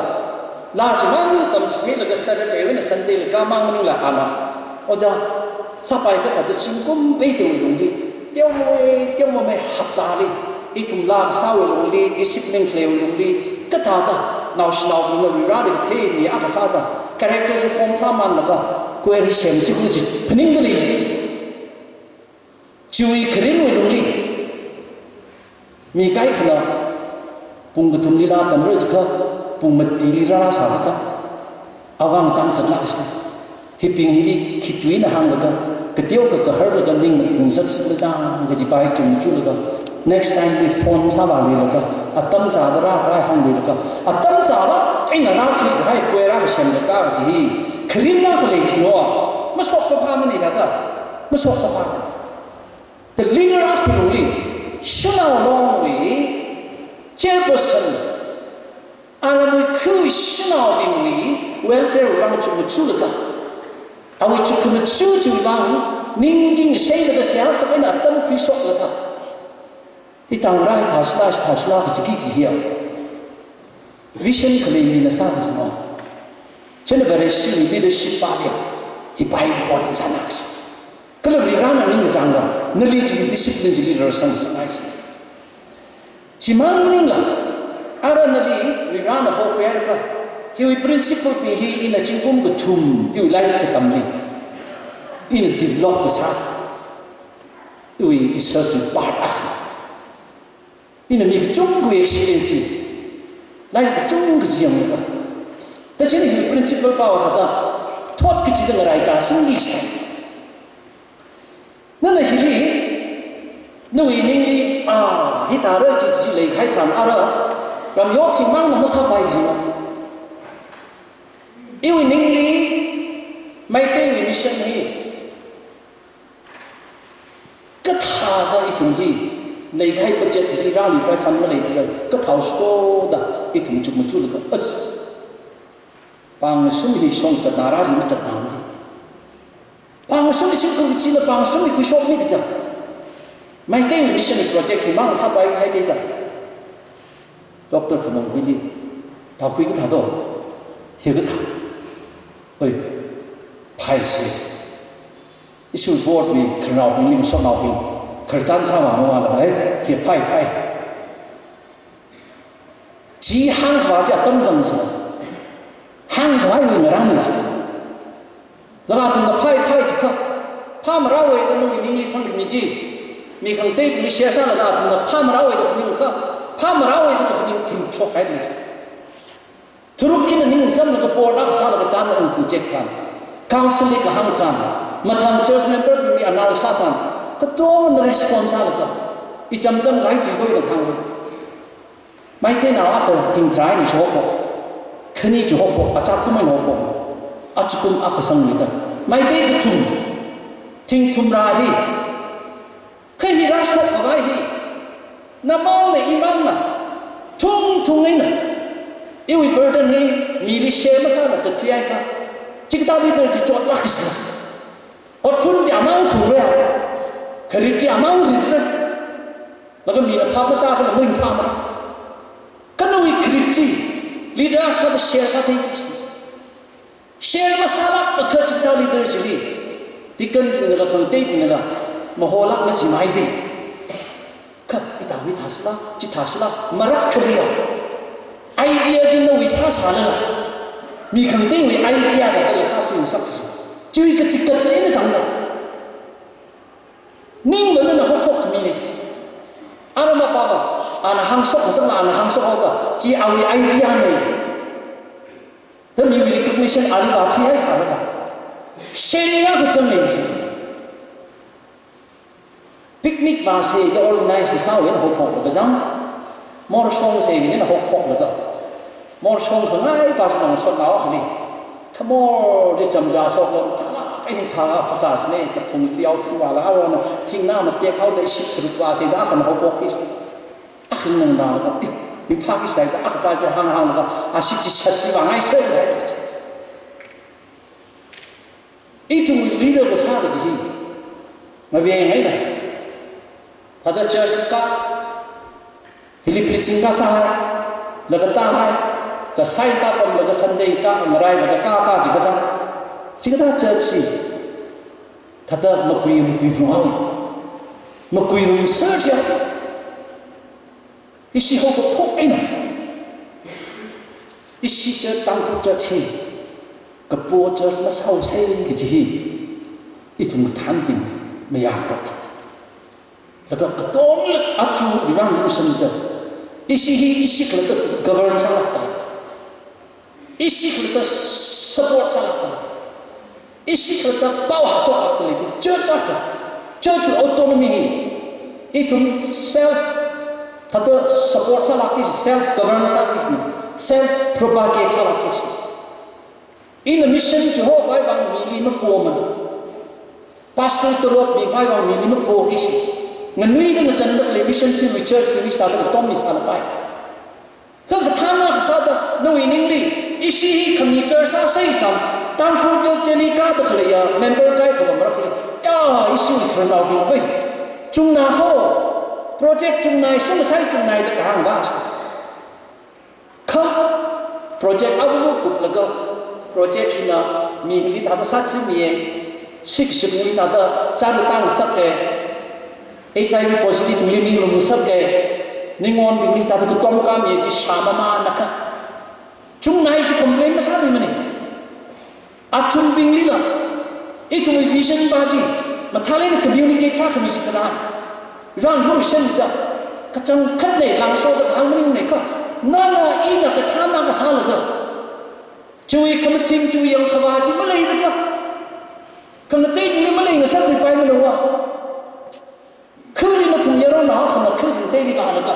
laa shimān tamchitheilaga Saturday wui eina Sunday li kamang maningla ana, Ojā, sāpai kathāda zingkum peitewui lungli, teomei, teomei haptāli, ithum laa kasāwui lungli, discipline khaleiwui lungli, kathāda naoshinaobingna Varivarali kathei mi akha sāda, character chi form sāmanlaga, choir hi semsi kaji phaningda lei chi. Chiwui kharinwui lungli, mi kaikhana pung kathumli laa tamra jiakha, pung matili rāsā kachang, awui vang chang sālāksa. Hibing hili khitui eina hānglaga, kateokha kaharlaga ning mathing sāsi kachang kajipa hi chungchulaga, next time li phone sāvāluilaga, atam chāda rākhavai hāngluilaga, atam chālāk eina rāthuikahai choir akha semlaga kaji hi, kharinla khalei chi no, mashok kaphā maningda, mashok kaphā mani. The leader of Hurungli, shanao longwui chairperson, aramwui khawui shanaobingwui welfare vang chukmajalaga, awui chukmajala vang ningching shailaga seihā sākahai eina atam khuishoklaga, hi tāngra, hi thāshila, hi thāshila kaji kaji hiya vision khalei mina sā kaji no. Chieina Vareshi leadership pa liya, hipa important sāna kaji. Kala Varivarana ningzangla, nali chi discipline chili rarsang sāngai kaji. Chimang maningla, Ara nali, Varena hokhuiakha, hiwui principle bing hi ina zingkum kathum, hiwui lairik katamli ina develop kasā, hiwui research wui part akha. Ina mi kachungkhawui experience, lairik kachungkha chi yanglaga, tachina hiwui principle pao thāda, thot kachida ngaraichā singki sā. Nana hili, nawui ningli, ah, hithāra chi chi leikahai tharan ara, ramyo thingmangna masāpai jina. Iwui ningli, Meiteiwui mission hi kathāda ithum hi, leikahai budget hi rāluikahai fund maleithila, kathāhaosa da ithum chukmajalaga, as, pāngshum hi shongzatna rāli mazatna mati. Pāngshum hi singkum kachina pāngshum hi khuishokmi kaja. Meitei mission project himang sāpai haida. Doctor Khamungkhuili, thākhui kathā do, hi kathā. Oi, phai se. Ishi board wui khararnaobingli, ngasotnaobing, khararchan sāmamān laga, eh, hi phai, phai. Chi hāngkhavai chi atam zangsa. Hāngkhavai hi ngarānsa. Laga athumna phai phai chikha, phāmarāwui da nawui ningli sangkhami chi, mi khangateibingli share sālaga athumna phāmarāwui da phaningkha, phāmarāwui da kaphaning tharuk shokkahai chi. Tharuk hina ning zamlaga board akha sālaga chānlaga ungkhui chek tharan, council li kahāng tharan, mathang church member bingli announce sā tharan, katongana response sālaga, ichamcham kahai tui kho ina kahāng. Meiteinao akha thingtharā eina chi haophok, khani chi haophok, achākum eina haophok, achākum akha sangmida, Meitei kathum, thing thumrā hi, kha hi rāshokkhavai hi, namangna imangna, thungthung eina, iwui burden hi mili share masāla zatthuihaiakha, chikathā leader chi chotlāk kasā. Otphun chi amang phungra, kharit chi amang ritra. Laga mina phap matākhala maringphāmara. Kha nawui kharit chi leader akha sāda share sāthei. Share masālākakha chikathā leader chili, deacon bingna khangateibingna maholāk majimaide. Kha ithāwui thāsāla, chithāsāla, marakkhaliya idea chi nawui sāsālala, mi khangateiwui idea da kala sāthuisak chi. Chiwui kachikat chi eina tangda. Ningmana nana haophok khamine. Ara mapāva, ana hāngshok masāla, ana hāngshok haoda, chi awui idea ne da miwui recognition ali vāthuihai sālaga, sharing akha chang ne chi. Picnic vāse da organize kasāwui eina haophoklaga zang, morshong se eina haophoklaga, morshong khangai pa sāngasotnao akhali, khamor chi chamzā shokla, tala eina thānga phasā sine, kaphung liao thingvāla, arona thingna matek haoda ishi tharuk vāse da akhana haophok kisi. Akhana nganālaga, eh, ringphāki sai da, akha pa chi hānghānglaga, ashi chi shat chi vāngaisai. Ithum leader kasā kaji hi, ngaveng eina, thāda church ka, hili preaching kasāhai, laga tāhai, kasai tāpamlaga Sunday ka, ngarailaga ka, ka chi kazang. Chikathā church chi, thāda makui, makui rung haowa. Makui rung search ya. Ishi haokaphok eina, ishi church, Tangkhul church hi kapo church masāhaosei kaji hi, ithum kathānbing mayāngarok. Laga katonga aja Varena ungshungda, ishi hi ishi khalatta govern sālākta, ishi khalatta support sālākta, ishi khalatta pao hāshoklākta lei, church akha, church autonomy hi, ithum self, thāda support sālākki, self govern sālākki, self propagate sālākki. Ina mission chi hokhavai vang mili mapomana. Pastor tolop mikhavai vang mili mapoki si. Nganuida ngachanda khalei mission field wui church wui mi sāda katom mi sālapai. Kha kathāna kasāda nawui ningli, ishi hi khami church sāsei sam, Tangkhul church chili kāda khaleiya, member kaikhava marakle. Ya, ishi khararnaobing bai. Chungna ho, project chungnai, sungsai chungnai da kahāng vāsa. Kha project abu kuplaga, project hina mi hili thāda sāchimiye, sick ship mi thāda chāra tāngasake, H I V positive mi ninglumngasake, Ningonbingli thāda katom kami chi shāmamānakha, chungnai chi complain masāluimana. Athumbinglila ithumwui vision pa chi mathālāk eina communicate sākhami chithāda, rāngarum shanida, kachangkhatna langsoda kahāng maningnakha, nana ina kathāna kasālaga, chiwui khamathing, chiwui yangkhavā chi maleilakha, khangateibingli maleingasakmipaimana va. Khuli nathum yaronnaokhana khuli khangateili vālaga,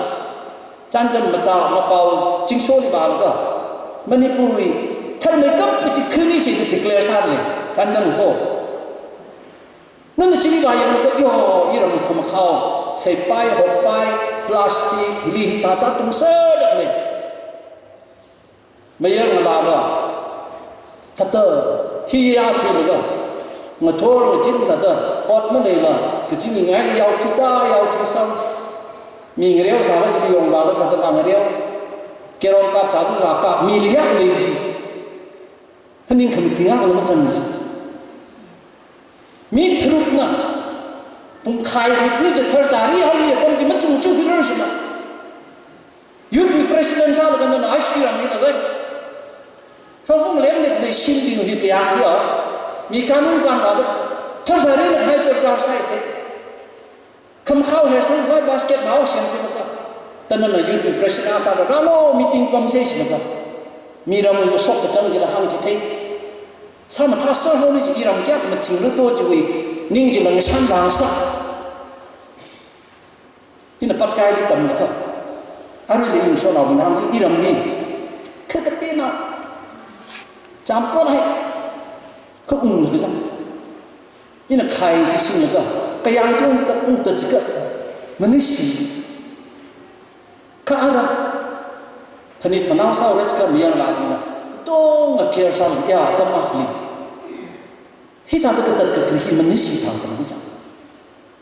Chānjam machā mapao Chingsholi vālaga, Manipurwui tharmeikap kachi khuni chi da declare sālei, Chānjam ho. Nana chili vāyanglaga, yo, iram khamakhao, saipai, hokpai, plastic, hili hithāda tungserda khalei. Mayar ngalāva, thāda, hi ya thuilaga, ngathor ngachin thāda, ot maleila, kachingngaili yaothuida, yaothuisang. Mi ngareo sālaga chi yongvālaga thāda vāngareo. Keron kap sāda vākap, mili ya khalei chi. Haning khamathing akhala mazang chi. Mi tharukna, pungkhai rukni de tharchari haoli apam chi machung chu hirar china. Youth president sālaga nana aishi rammilaga, khafung lemle khalei shimbing hi kayang hi a. Mi kanun kanvāda tharcharina hai darkar sāi se. Khamakhao heisang vai basket nao semkhuilaga, thāda nana youth president sāda rālu meeting pamsa jilaga, mi ramwui shok kachang chila hāngchithei. Sāmathā sāhaoli chi iram kayākha mathinglu to chiwui ning chila ngashan rāsā. Ina patkaili tamlaga, aruila iwui shanaobingna hāng chi iram hi, kha kateonao, chām kon hai, kha unglaga zang. Ina khai chi singlaga, kayāng chi ungta, ungta chikha, manishi. Kha ara, phanit phanao sāhaora chikha mayarngalābingna, katonga care sālaga, ya, atam akhali, hithāda katat kakharik hi manishi sāsang hi chang.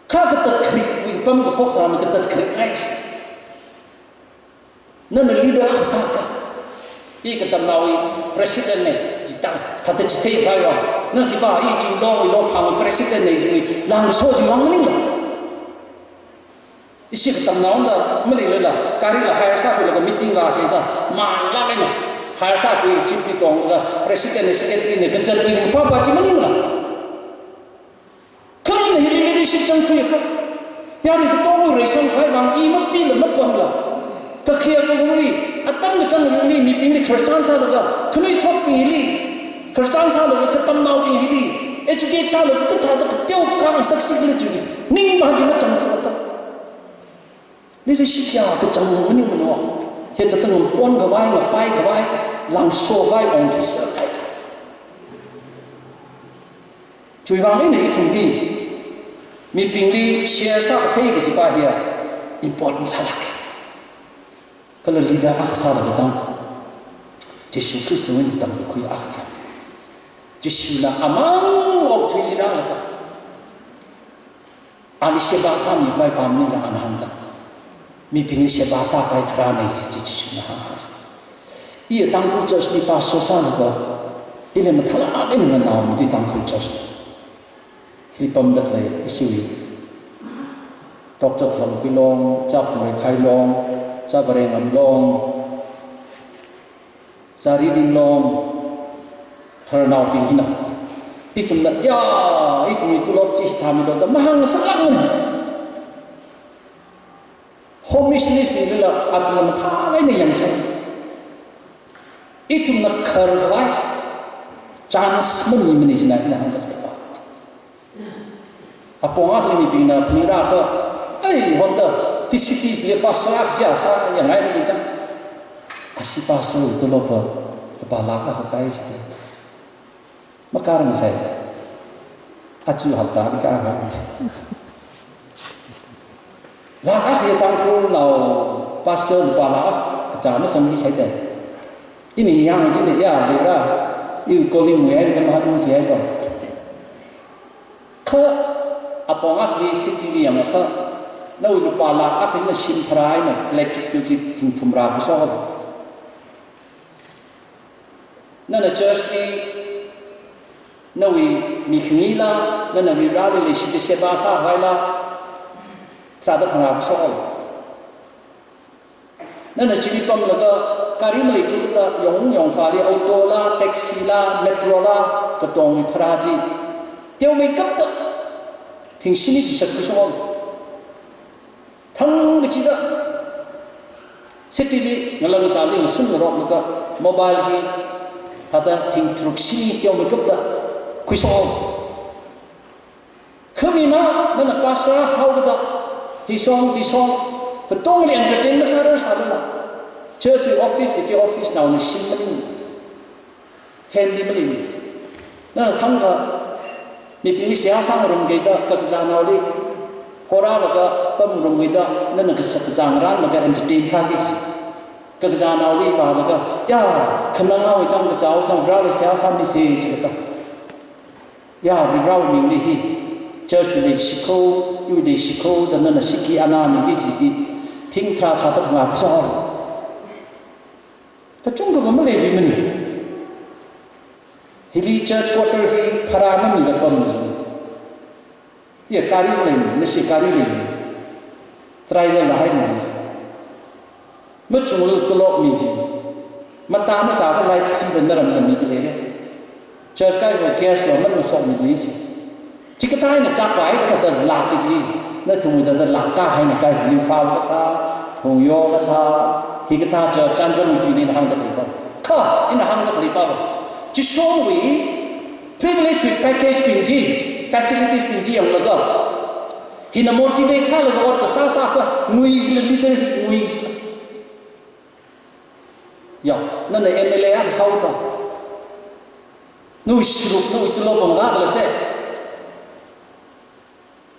Kha katat kharik, wui pam kaphok sāmi katat kharik ai shi. Nana leader akha sākha, i katamnaowui president na, chithāda, thāda chithei khavai vang. Na khipā i chi long, i long phang president na, i langso chi vang maningla. Ishi katamnaona maleilala, garila hire sākhuilaga meeting vāsāda, manlāk eina hire sākhui, jeep li tonglaga, president na, secretary na, kazatwui kapapa chi maningla. Kha ina hili leadership zangkhuiakha, yarui katongwui reisang khavai vang i mapila mapamla, kakhayakwui, atam kachangwui mibingli khararchan sālaga, khanuithotbing hili khararchan sālaga, katamnaobing hili educate sālaga, kathāda kateokha ngasaksikhala chiwui ning pa chi machang chilata. Leadership ya kachang maningmana. Hithāda ngampon khavai, ngapai khavai, langso khavai ongthuiser kahai. Chiwui vang eina ithum hi mibingli share sākathei kajipa hiya important sālāka. Kala leader akha sālaga zang, Jishu Khristawui eina tamkakhui akha zang. Jishuna amang okathuili rālaga, ali sheba sāmivaipa maningla ana hāngda, mibingli sheba sākhavai kharāna chi, chi, Jishuna hānghai. Iya Tangkhul Church li pastor sālaga, ili mathālāk eina nganaomi chi Tangkhul Church li. Hili pamda khalei ishiwui, Doctor Khavangkui Long, Cha Phungrekhai Long, Cha Varengam Long, Cha Riding Long, khararnaobing hina, ithumna, ya, ithumwui tulop chi hithāmilu da mahāng ngasakmana. Home missionaries binglila athumna mathālāk eina yangsang. Ithumna kharkhavai chance mamimana china ina hāngda khaleipa. Apong akhali mibingna phaningrākha, ei, honda, T C T chili pastor akha sāyanghaira da. Ashi pastor wui tulop pa, lupā lakh akha kai sāda. Makārang sai. Aja hapta di ka ha. Lakh akha hi Tangkhulnao pastor lupā lakh akha kachā masamki sai da. Ini yang jini ya, lira. Iwui calling wui haida mahanungki haipa. Kha apong akhali C T V yangakha, nawui lupā lakh akha hina shim pharā eina electric bill chi thingthum rākhuiso. Nana church li, nawui mi khangila, nana Varivarali leishida sheba sākhavai la, sāda khangarā khuiso. Nana chili pamlaga gari maleithu kajida yong yongfali auto la, taxi la, metro la, katongwui pharā chi teomeikapta thing shini chi shat khuishok. Thangkachida city li ngalang zali ngasun ngaroklaga mobile hi thāda thing tharuk shini teomeikapta khuishok. Khamina nana pastor sāhaokida, hi song, chi song, katongli entertain masārar sādala. Church wui office kachi office naona shim maning. Family maning. Nana thangkha, mibingli seihā sāngarum kajida, kakazānaoli horālaga pamngarum kajida, nana kasa kazā ngarānlaga entertain sāki. Kakazānaoli vālaga, ya, khanang haowa chang kazāhaowa chang, rāla seihā sāmisi jilaga. Ya, Varivarawui mingli hi, church wui leishikho, iwui leishikho, da nana shiki ana miki sisi, thing tharā sāda ngapsā. Kachungkha maleimana. Hili church quarter hi pharā mamida pamsi. Ya, gari maleimana, nashi gari lei. Driver la haimana. Machungla tolop miji. Mata masākha light fee da naramna miki lei. Church kai ko gas lo man masokmi luisi. Chikathā eina chakpai kathāda lak kaji. Nathumda da lak kahai eina kai Imphal kathā, Phungyo kathā, hikathā church Chānjam wui tuina ina hāngda khalei pa. Kha, ina hāngda khalei pa. Jishowui privilege wui package bing chi, facilities bing chi yanglaga, hina motivate sālaga ot kasā sākha, ngui jila leader hi ngui jila. Ya, nana M L A akha sāhaoda, nawui sharuk, nawui tolop bang khala se.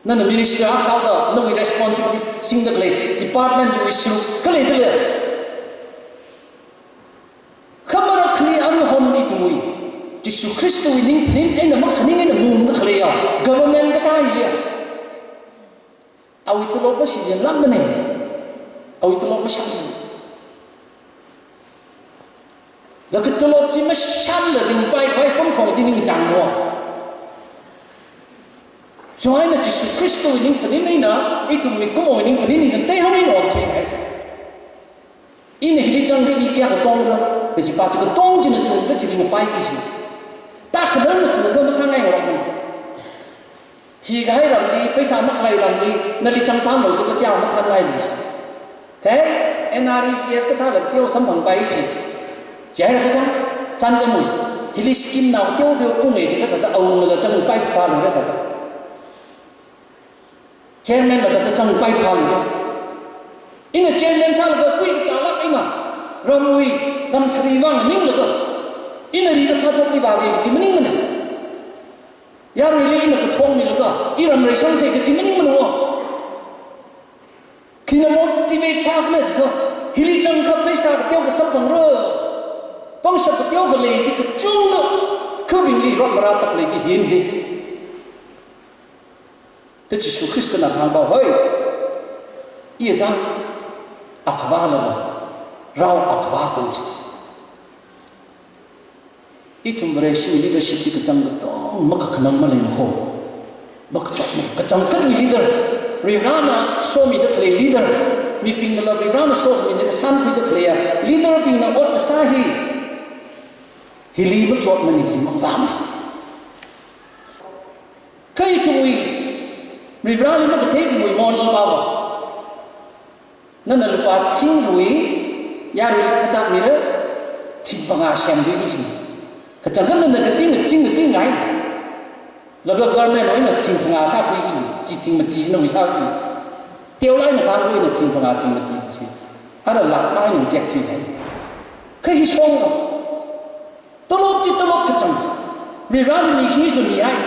Nana minister akha sāhaoda, nawui responsibility singda khalei department chiwui sharuk khalei dala. Kha marakkhali aruihon ithumwui Jishu Khristawui ningphaning eina makhaning eina mungda khaleiya government kathā hili. Awui tolop mashiyanglākmana. Awui tolop mashanmana. Laga tolop chi mashanla ringpaivai pamkhong chi ningchāngmo. Chieina Jishu Khristawui ningphaning eina, ithum mikumowui ningphaning eina, teihao eina ot khuihai. Ina hili zangda i kayā katongra, kajipa chi katong china chungda chili mapaiki shi. Takhanang na chungda masāngairokmana. Thikahai ramli, paisa makhalei ramli, nali zangthanlo jiakha chi mathānngailu shi. Thei, N R E G S kathāla teo samphangpai shi. Chihaira kachang, Chānjamwui. Hili scheme nao teoteo unge jiakha thāda awungla zangpai phalu ra thāda. Chairman la thāda zangpai phalu ra. Ina chairman sālaga kuikachālāk eina ramwui, ram thari vang ninglaga, ina rida phātokli vāki kaji maningmana. Yaruili ina kathongmilaga, iram reisangsa kaji maningmana. Khina motivate sākhala jiakha, hili zangakha paisa kateokha samphangra. Pangshap kateokha lei chi kachungkha, khabingli rot marātak lei chi hin hi. Te Jishu Khristana kahāngva, hoi, i zang, akhavā lala, rao akhavā kong chi. Ithum Vareshi leadership chi kachang katong makakhanang maleimana. Makachot ma-, kachangkhatwui leader. Varivarana somida khalei leader. Mibingnala Varivarana somida sankhuida khaleiya leader bingna ot kasā hi. Hili machotmana kaji mangvāmana. Kha ithumwui, Varivarali makathei ithumwui mon pava. Nana lupā thingwui, yaruili khatat mira, thing phangā semkhui kaji. Kachangkhat nana kating, kating, kating ngai. Laga government wui eina thing phangā sākhui kaji, chi thing mati nawui sākhui. Teolai na khan wui eina thing phangā thing mati kaji. Ara lakh mai na reject khui hai. Kha hi shong. Tolop chi tolop kachang. Varivarali mikhi sumihai.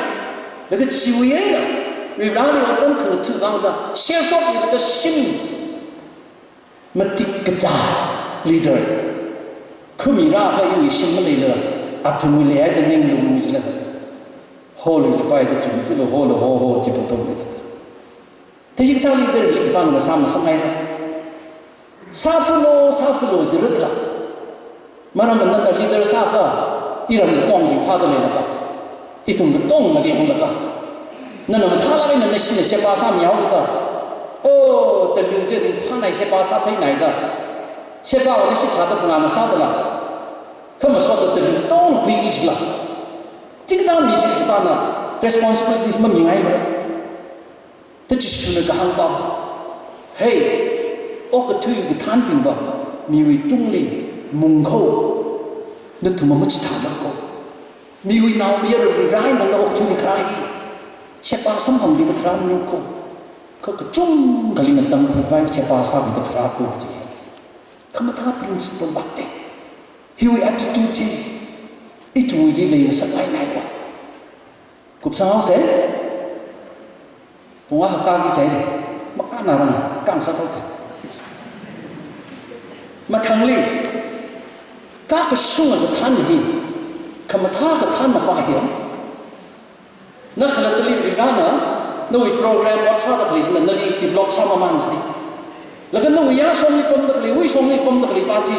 Laga chiwui eina Varivarali otram khangatha vangda, share shop laga shim. Matik kachā leader. Khami rākha iwui shim maleila, athumwui leihaida ninglum jila. Holi lapai da chungfilo holi ho ho chi photo mi. Te hikathā leader hi khipāna sāmasangngaira. Sāfalo, sāfalo jira kala. Maram nana leader sākha, iram katong ringphāda leilakha. Ithum katong maringlaga. Nana mathālāk eina nashina sheba sāmihaokida. O, talu je ringphānai sheba sātheinaida. Sheba wali shithāda phangā na sādala. Kha masot da tali tong khuiki jila. Chikathā mi chi shipana responsibilities mamingaimara. Ta Jishuna kahāng pa. Hey, okathui kathānbingva, miwui tungli mungkho, nathum machithāmara ko. Miwui naomayara Varivarā eina okathuili kharā hi sheba samphangkida kharā maningko. Kha kachungkhali ngatangkhavai sheba sākida kharā ko chi. Khamathā principle lākte. Hiwui attitude chi ithumwuili leingasakngainaiva. Kupsang haose. Pung akha kāki sai, makānarang, kang sākhaoke. Mathangli, kakashunga kathān hi, khamathā kathānna pa hi. Na khalattali Varivarāna, nawui program ot sāda khalei china nali develop sāmamān jide. Laga nawui yāshongli pamda khalei, wuishongli pamda khalei pa chi,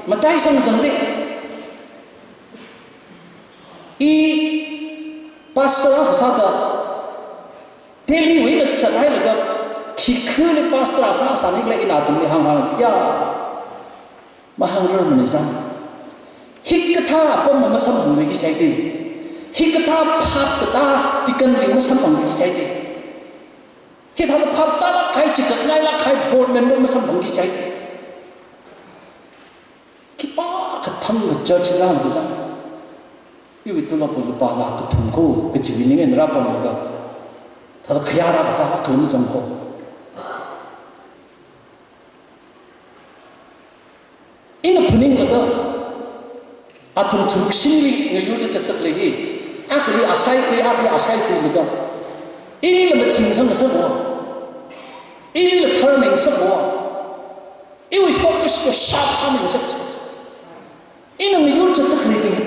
mataisang zangde. I pastor akha sāda, Delhiwui eina zathailaga, khikhili pastor sāsāni khala ina athumli hānghāng chi, ya, mahāngrarmana zang. Hikathā apam masamphangluiki jaide. Hikathā phap katā deaconli masamphangluiki jaide. Hithāda phap tālāk kahai, chikatngailāk kahai board member masamphangki jaide. Khipākha thangkha church zangkha zang. Iwui tulop lupā lakh kathum ko, kachiwui ning eina rāpamlaga, thāda khayā rākapā akha mazang ko. Ina phaninglaga, athum church shimli ngayurda zatda khalei hi, akhali asai khui, akhali asai khuilaga, ilila mathing sangngasakva, ilila tharning ngasakva, iwui focus va sharp sāmi ngasak. Ina ngayur zatda khalei hi.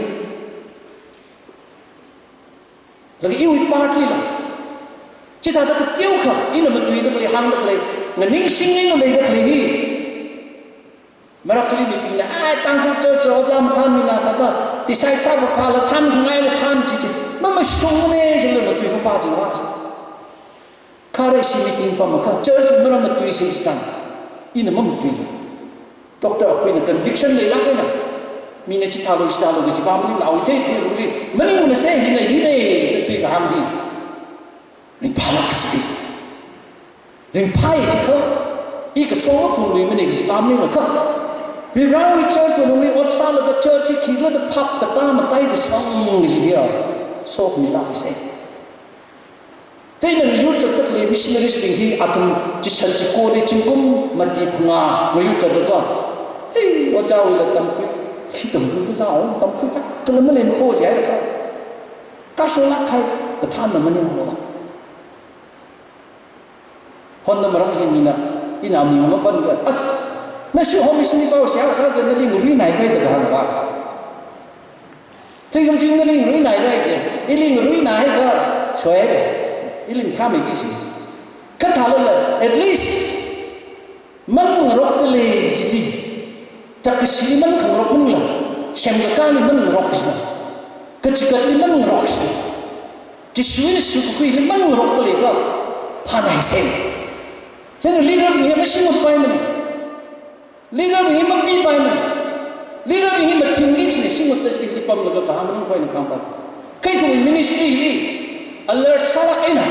Laga iwui part lila. Chithāda kateokha, ina matuida khalei, hāngda khalei, nganingshingda leida khalei hi. Marakhali mibingna, ai, Tangkhul church ojā mathānmina, thāda, tisai sāva phāla thānkhangaila thān chi chi. Mamashungmana jila matuipa pa chi wa. Khare ishi meeting pamakha, church mara matuise jitang. Ina mamatuila. Doctor akhuina conviction leilāk eina, mina chithālu, chithālu kaji pa maningla, awui theikhuiwui lungli, maningnase, hina hine, da thuikahāng hi. Ringphālāk kaji. Ringphāi jikha, i kasong aphungluimana kaji pa maningla kha. Varivarāwui church wui lungli ot sālaga church hi khikhala da phap katā matai kasang kaji hiya. Sokmilākse. Chieina ngayur zatda khalei missionaries bing hi athum chishan chikoli zingkum mati phangā ngayur zatlaga, ei, ojāwuila tamkhui, khi tamkhui kazā, o, tamkhui ka, kala maleimako jihaira kha. Kashunglāk kahai kathānna maninglo. Hon na marak hi mina, ina mi mapan ga, as, nashi home mission pao siya sa ga nali nguri nai kai da hāngva. Chingam ching nali ngruinai rai je. Ili ngruinai ka soe. Ili mathāmeiki shi. Kathālala, at least, mangngarokta lei ji ji. Chākashi mankhangarok maningla. Semkakāli mangarok jila. Kachikatli mangarok jila. Jishuwui sukakhuili mangarokta lei ka. Phānai se. Chieina leader bing hi mashingutpaimana. Leader bing hi mapipaimana. Leader bing hi mathingki shi, shingutta hili pamlaga kahāng maningkhuina khangpa. Kha ithumwui ministry hili alert sālāk eina,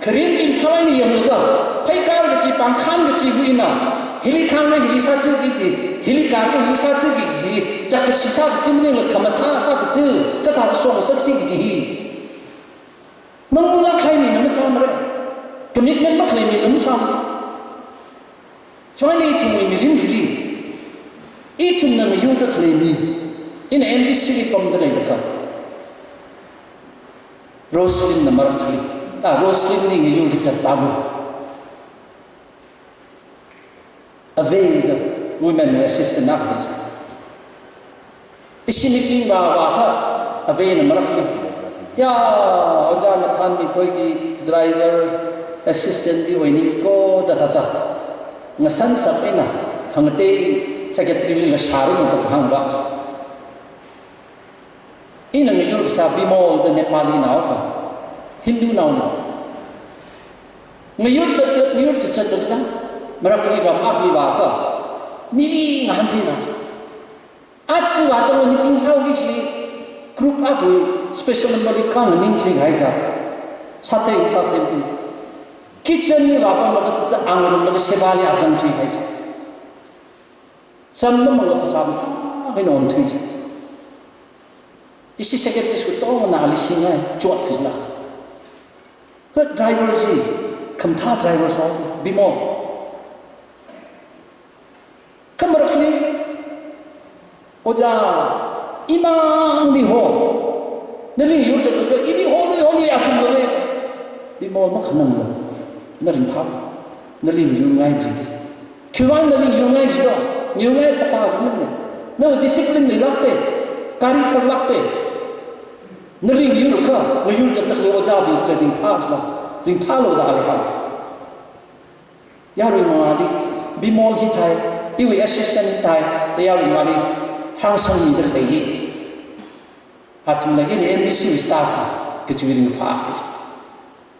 kharing ching tharai eina yanglaga, pheikar kachi, pāngkhān kachi hu ina, hili khangna hili sāthuki ji, hili khangna hili sāthuki ji, chākashi sā kachi maningla khamathā sā kachi, kathāda shong sāsi kaji hi. Manglā khalei mina masāmara. Commitment makhalei mina masāmara. Chieina ithumwui mirin hili, ithumna ngayurda khalei mi, ina M B C li pamda leilakha, Roslyn na marakhali, ah, Roslyn li ngayur kazat tabu. Avei da women assistant na khalei sa. Ishi meeting va va ha, aveina marakhali. Ya, ojā mathānmi khoiki driver assistant di oiningko da thāda. Ngasan sap eina, hāngtei secretary li la sharu da hāngva. Ina ngayur kasā Bimol da Nepali nao kha. Hindu naona. Ngayur chat, ngayur chat chat da zang. Marakhali ram akhali va kha. Mili ngahāntheina. Achi vāzangla meeting sāki kaji group akhawui special number li khanganing thui kahai za. Sāthei, sāthei kin. Kitchen li vāpamlaga sāza, ang room laga sheba li azang thui kahai za. Zam mamangla kasā mathāmeina onthui. Ishi secretary sku tongna ali singai chot kila. Kha driver chi, khamathā driver so, bimol. Kha marakli, ojā, imang miho. Nali yur zatlaga, ili holui holui athumla lei. Bimol makhananglu. Na ringphā. Nali yurngai dri de. Khiwuivang nali yurngai jilo, yurngai kapā jumne. Na discipline leilākte, gari tharlākte. Nali yurkha, na yur zatlaga ojābingla ringphā jilo. Ringphālu da ali hāng. Yaruiwui mangāli, bimol hithai, iwui assistant hithai, da yaruiwui mangāli, hāngsangmida khalei hi. Athumna ili M B C staff na, kachiwui ringphā khalei.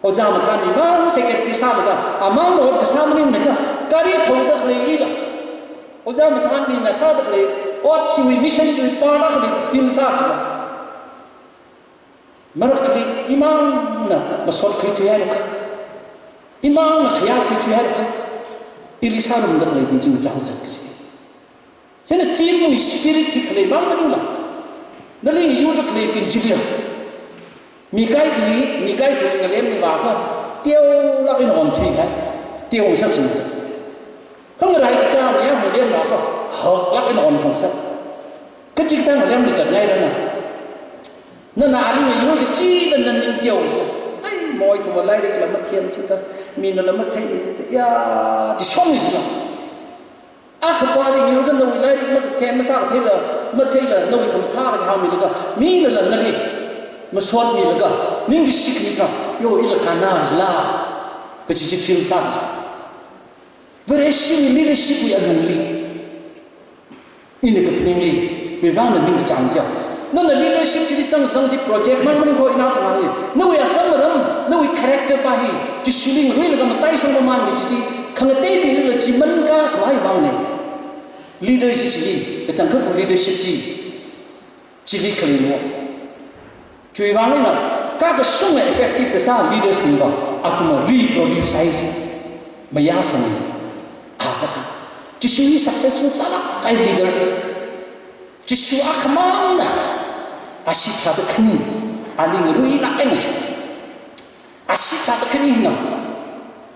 Ojā mathānmimang secretary sālaga, amang ot kasā maningakha, gari thaoda khalei ila. Ojā mathānmina sāda khalei, ot chiwui mission chiwui pāna khalei feel sākhala. Marakli imangna masot khuithuihaiakha, imangna khayā khuithuihaiakha, ili sārumda khaleibing chi machangzat kaji. Chieina team wui spirit hi khaleimang maningla. Nali yurda khaleibing chili. Mi kaikhali, mi kaikhali ngalem ni vākha, teolāk eina onthui kahai. Teosak sing. Khangarai kachā mi ya ngalem vākha, haklāk eina onthangsak. Kachikathā ngalemli zatngairana. Nana ali mi yur kachida na ning teosa. Ai, moithuma lairikla mathem thuda, minala matheimi thuda, ya, chi shong isla. Akhapāli yurda nawui lairik mathem masākatheila, matheila, nawui khamathā kaji hāngmilaga, minala nali masotmilaga, ning kashikmikha, yo ila kannā jila, kaji chi feel sā kaji. Vareshiwui leadership wui alungli, ina kaphaningli, Varivarana ningkachāng tiya. Nana leadership chili zangsang chi project mang maningkho ina sāngai. Nawui asam maram, nawui character pa hi, Jishuli ngaruilaga mataisang mamān kaji chi, khangateibinglila chi mankā khavai vāngne. Leadership chili, kachangkhat leadership chi, chili khalei no. Chiwuivang eina, kakashunga effective kasā leaders bingva, athumva reproduce sāi chi. Mayāsang. A kathā. Jishu hi successful sālāk kahai leader de. Jishu akhamangna, ashee thāda khani, ali ngaruilāk eina chi. Ashee thāda khani hina,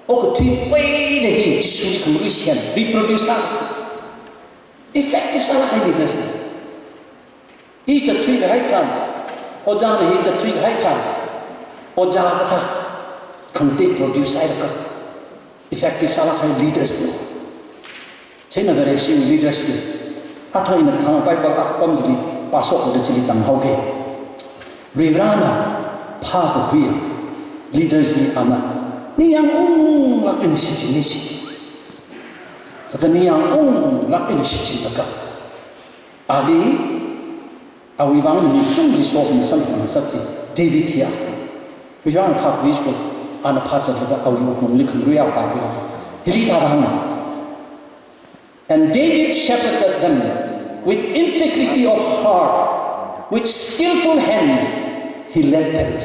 okathui peida hi Jishuli khangarui shiyan, reproduce sā. Effective sālāk kahai leaders ne. I zatthui kahai tharan, ojāna hi zatthui kahai tharan, ojā kathā khangatei produce sāhailakha, effective sālāk kahai leaders ne. Chieina Vareshi leaders ne. Athang ina kahāng Bible akpam chili, pāshok chili tanghaoke. Varivarana phākakhui leaders hi ana ningyāng unglāk eina shichinne chi. Laga ningyāng unglāk eina shichinlaga, ali, awui vang mi chungli sokhami samphang ngasakchi, David hiya. Varivarana phākhui ko, ana phāzatlaga awui wuklungli khangarui akha phākhui. Hili thāda hānga. And David shepherded them with integrity of heart, with skillful hands he led them.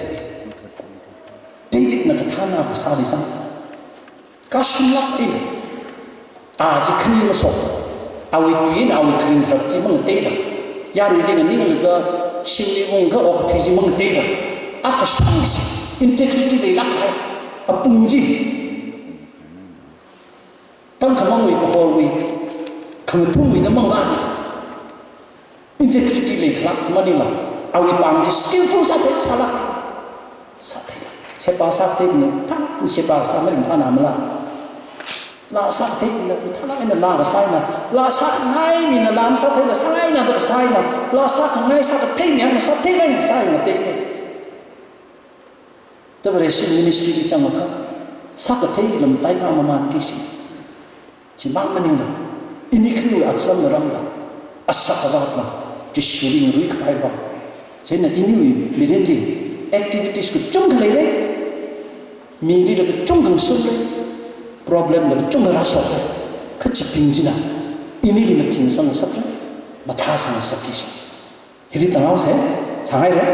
Davidna kathāna kasāli zang. Kashunglāk eina. A chi khani masok. Awui tui eina awui kharing kharap chi mangateila. Yaruili nganinglaga shimli ungkha okathui chi mangateila. A kashung chi, integrity leilāk kahai. Apong chi. Tangkhamangwui kahorwui, khamathumwui da mangvāni. Integrity leikhalāk maningla, awui pāng chi skillful sāthei sālāk. Sātheila. Sheba sākathei ni, thāna sheba sā maringphāna mala. Laa sākathei ni, thāna ina laa kasāna. Laa sākhangai mina laa masātheila, sāngaina da kasāna. Laa sākhangai sākathei mi hāngna sātheila, sāngateitei. Tavare shi ministry li zangakha, sākathei lam taikha mamānki shi. Chimang maningla, ini khaniwui atsam ramla, asak avatla, Jishuli ngaruikhavai vang. Chieina iniwui mirinli, activities kachungkha leire, milila kachungkha ngasunre, problemla kachungkha rāshokre, kha chibing china, Inili mathingsangngasakra, mathāsangngasakki shi. Hili tanghaosa, sāngaira.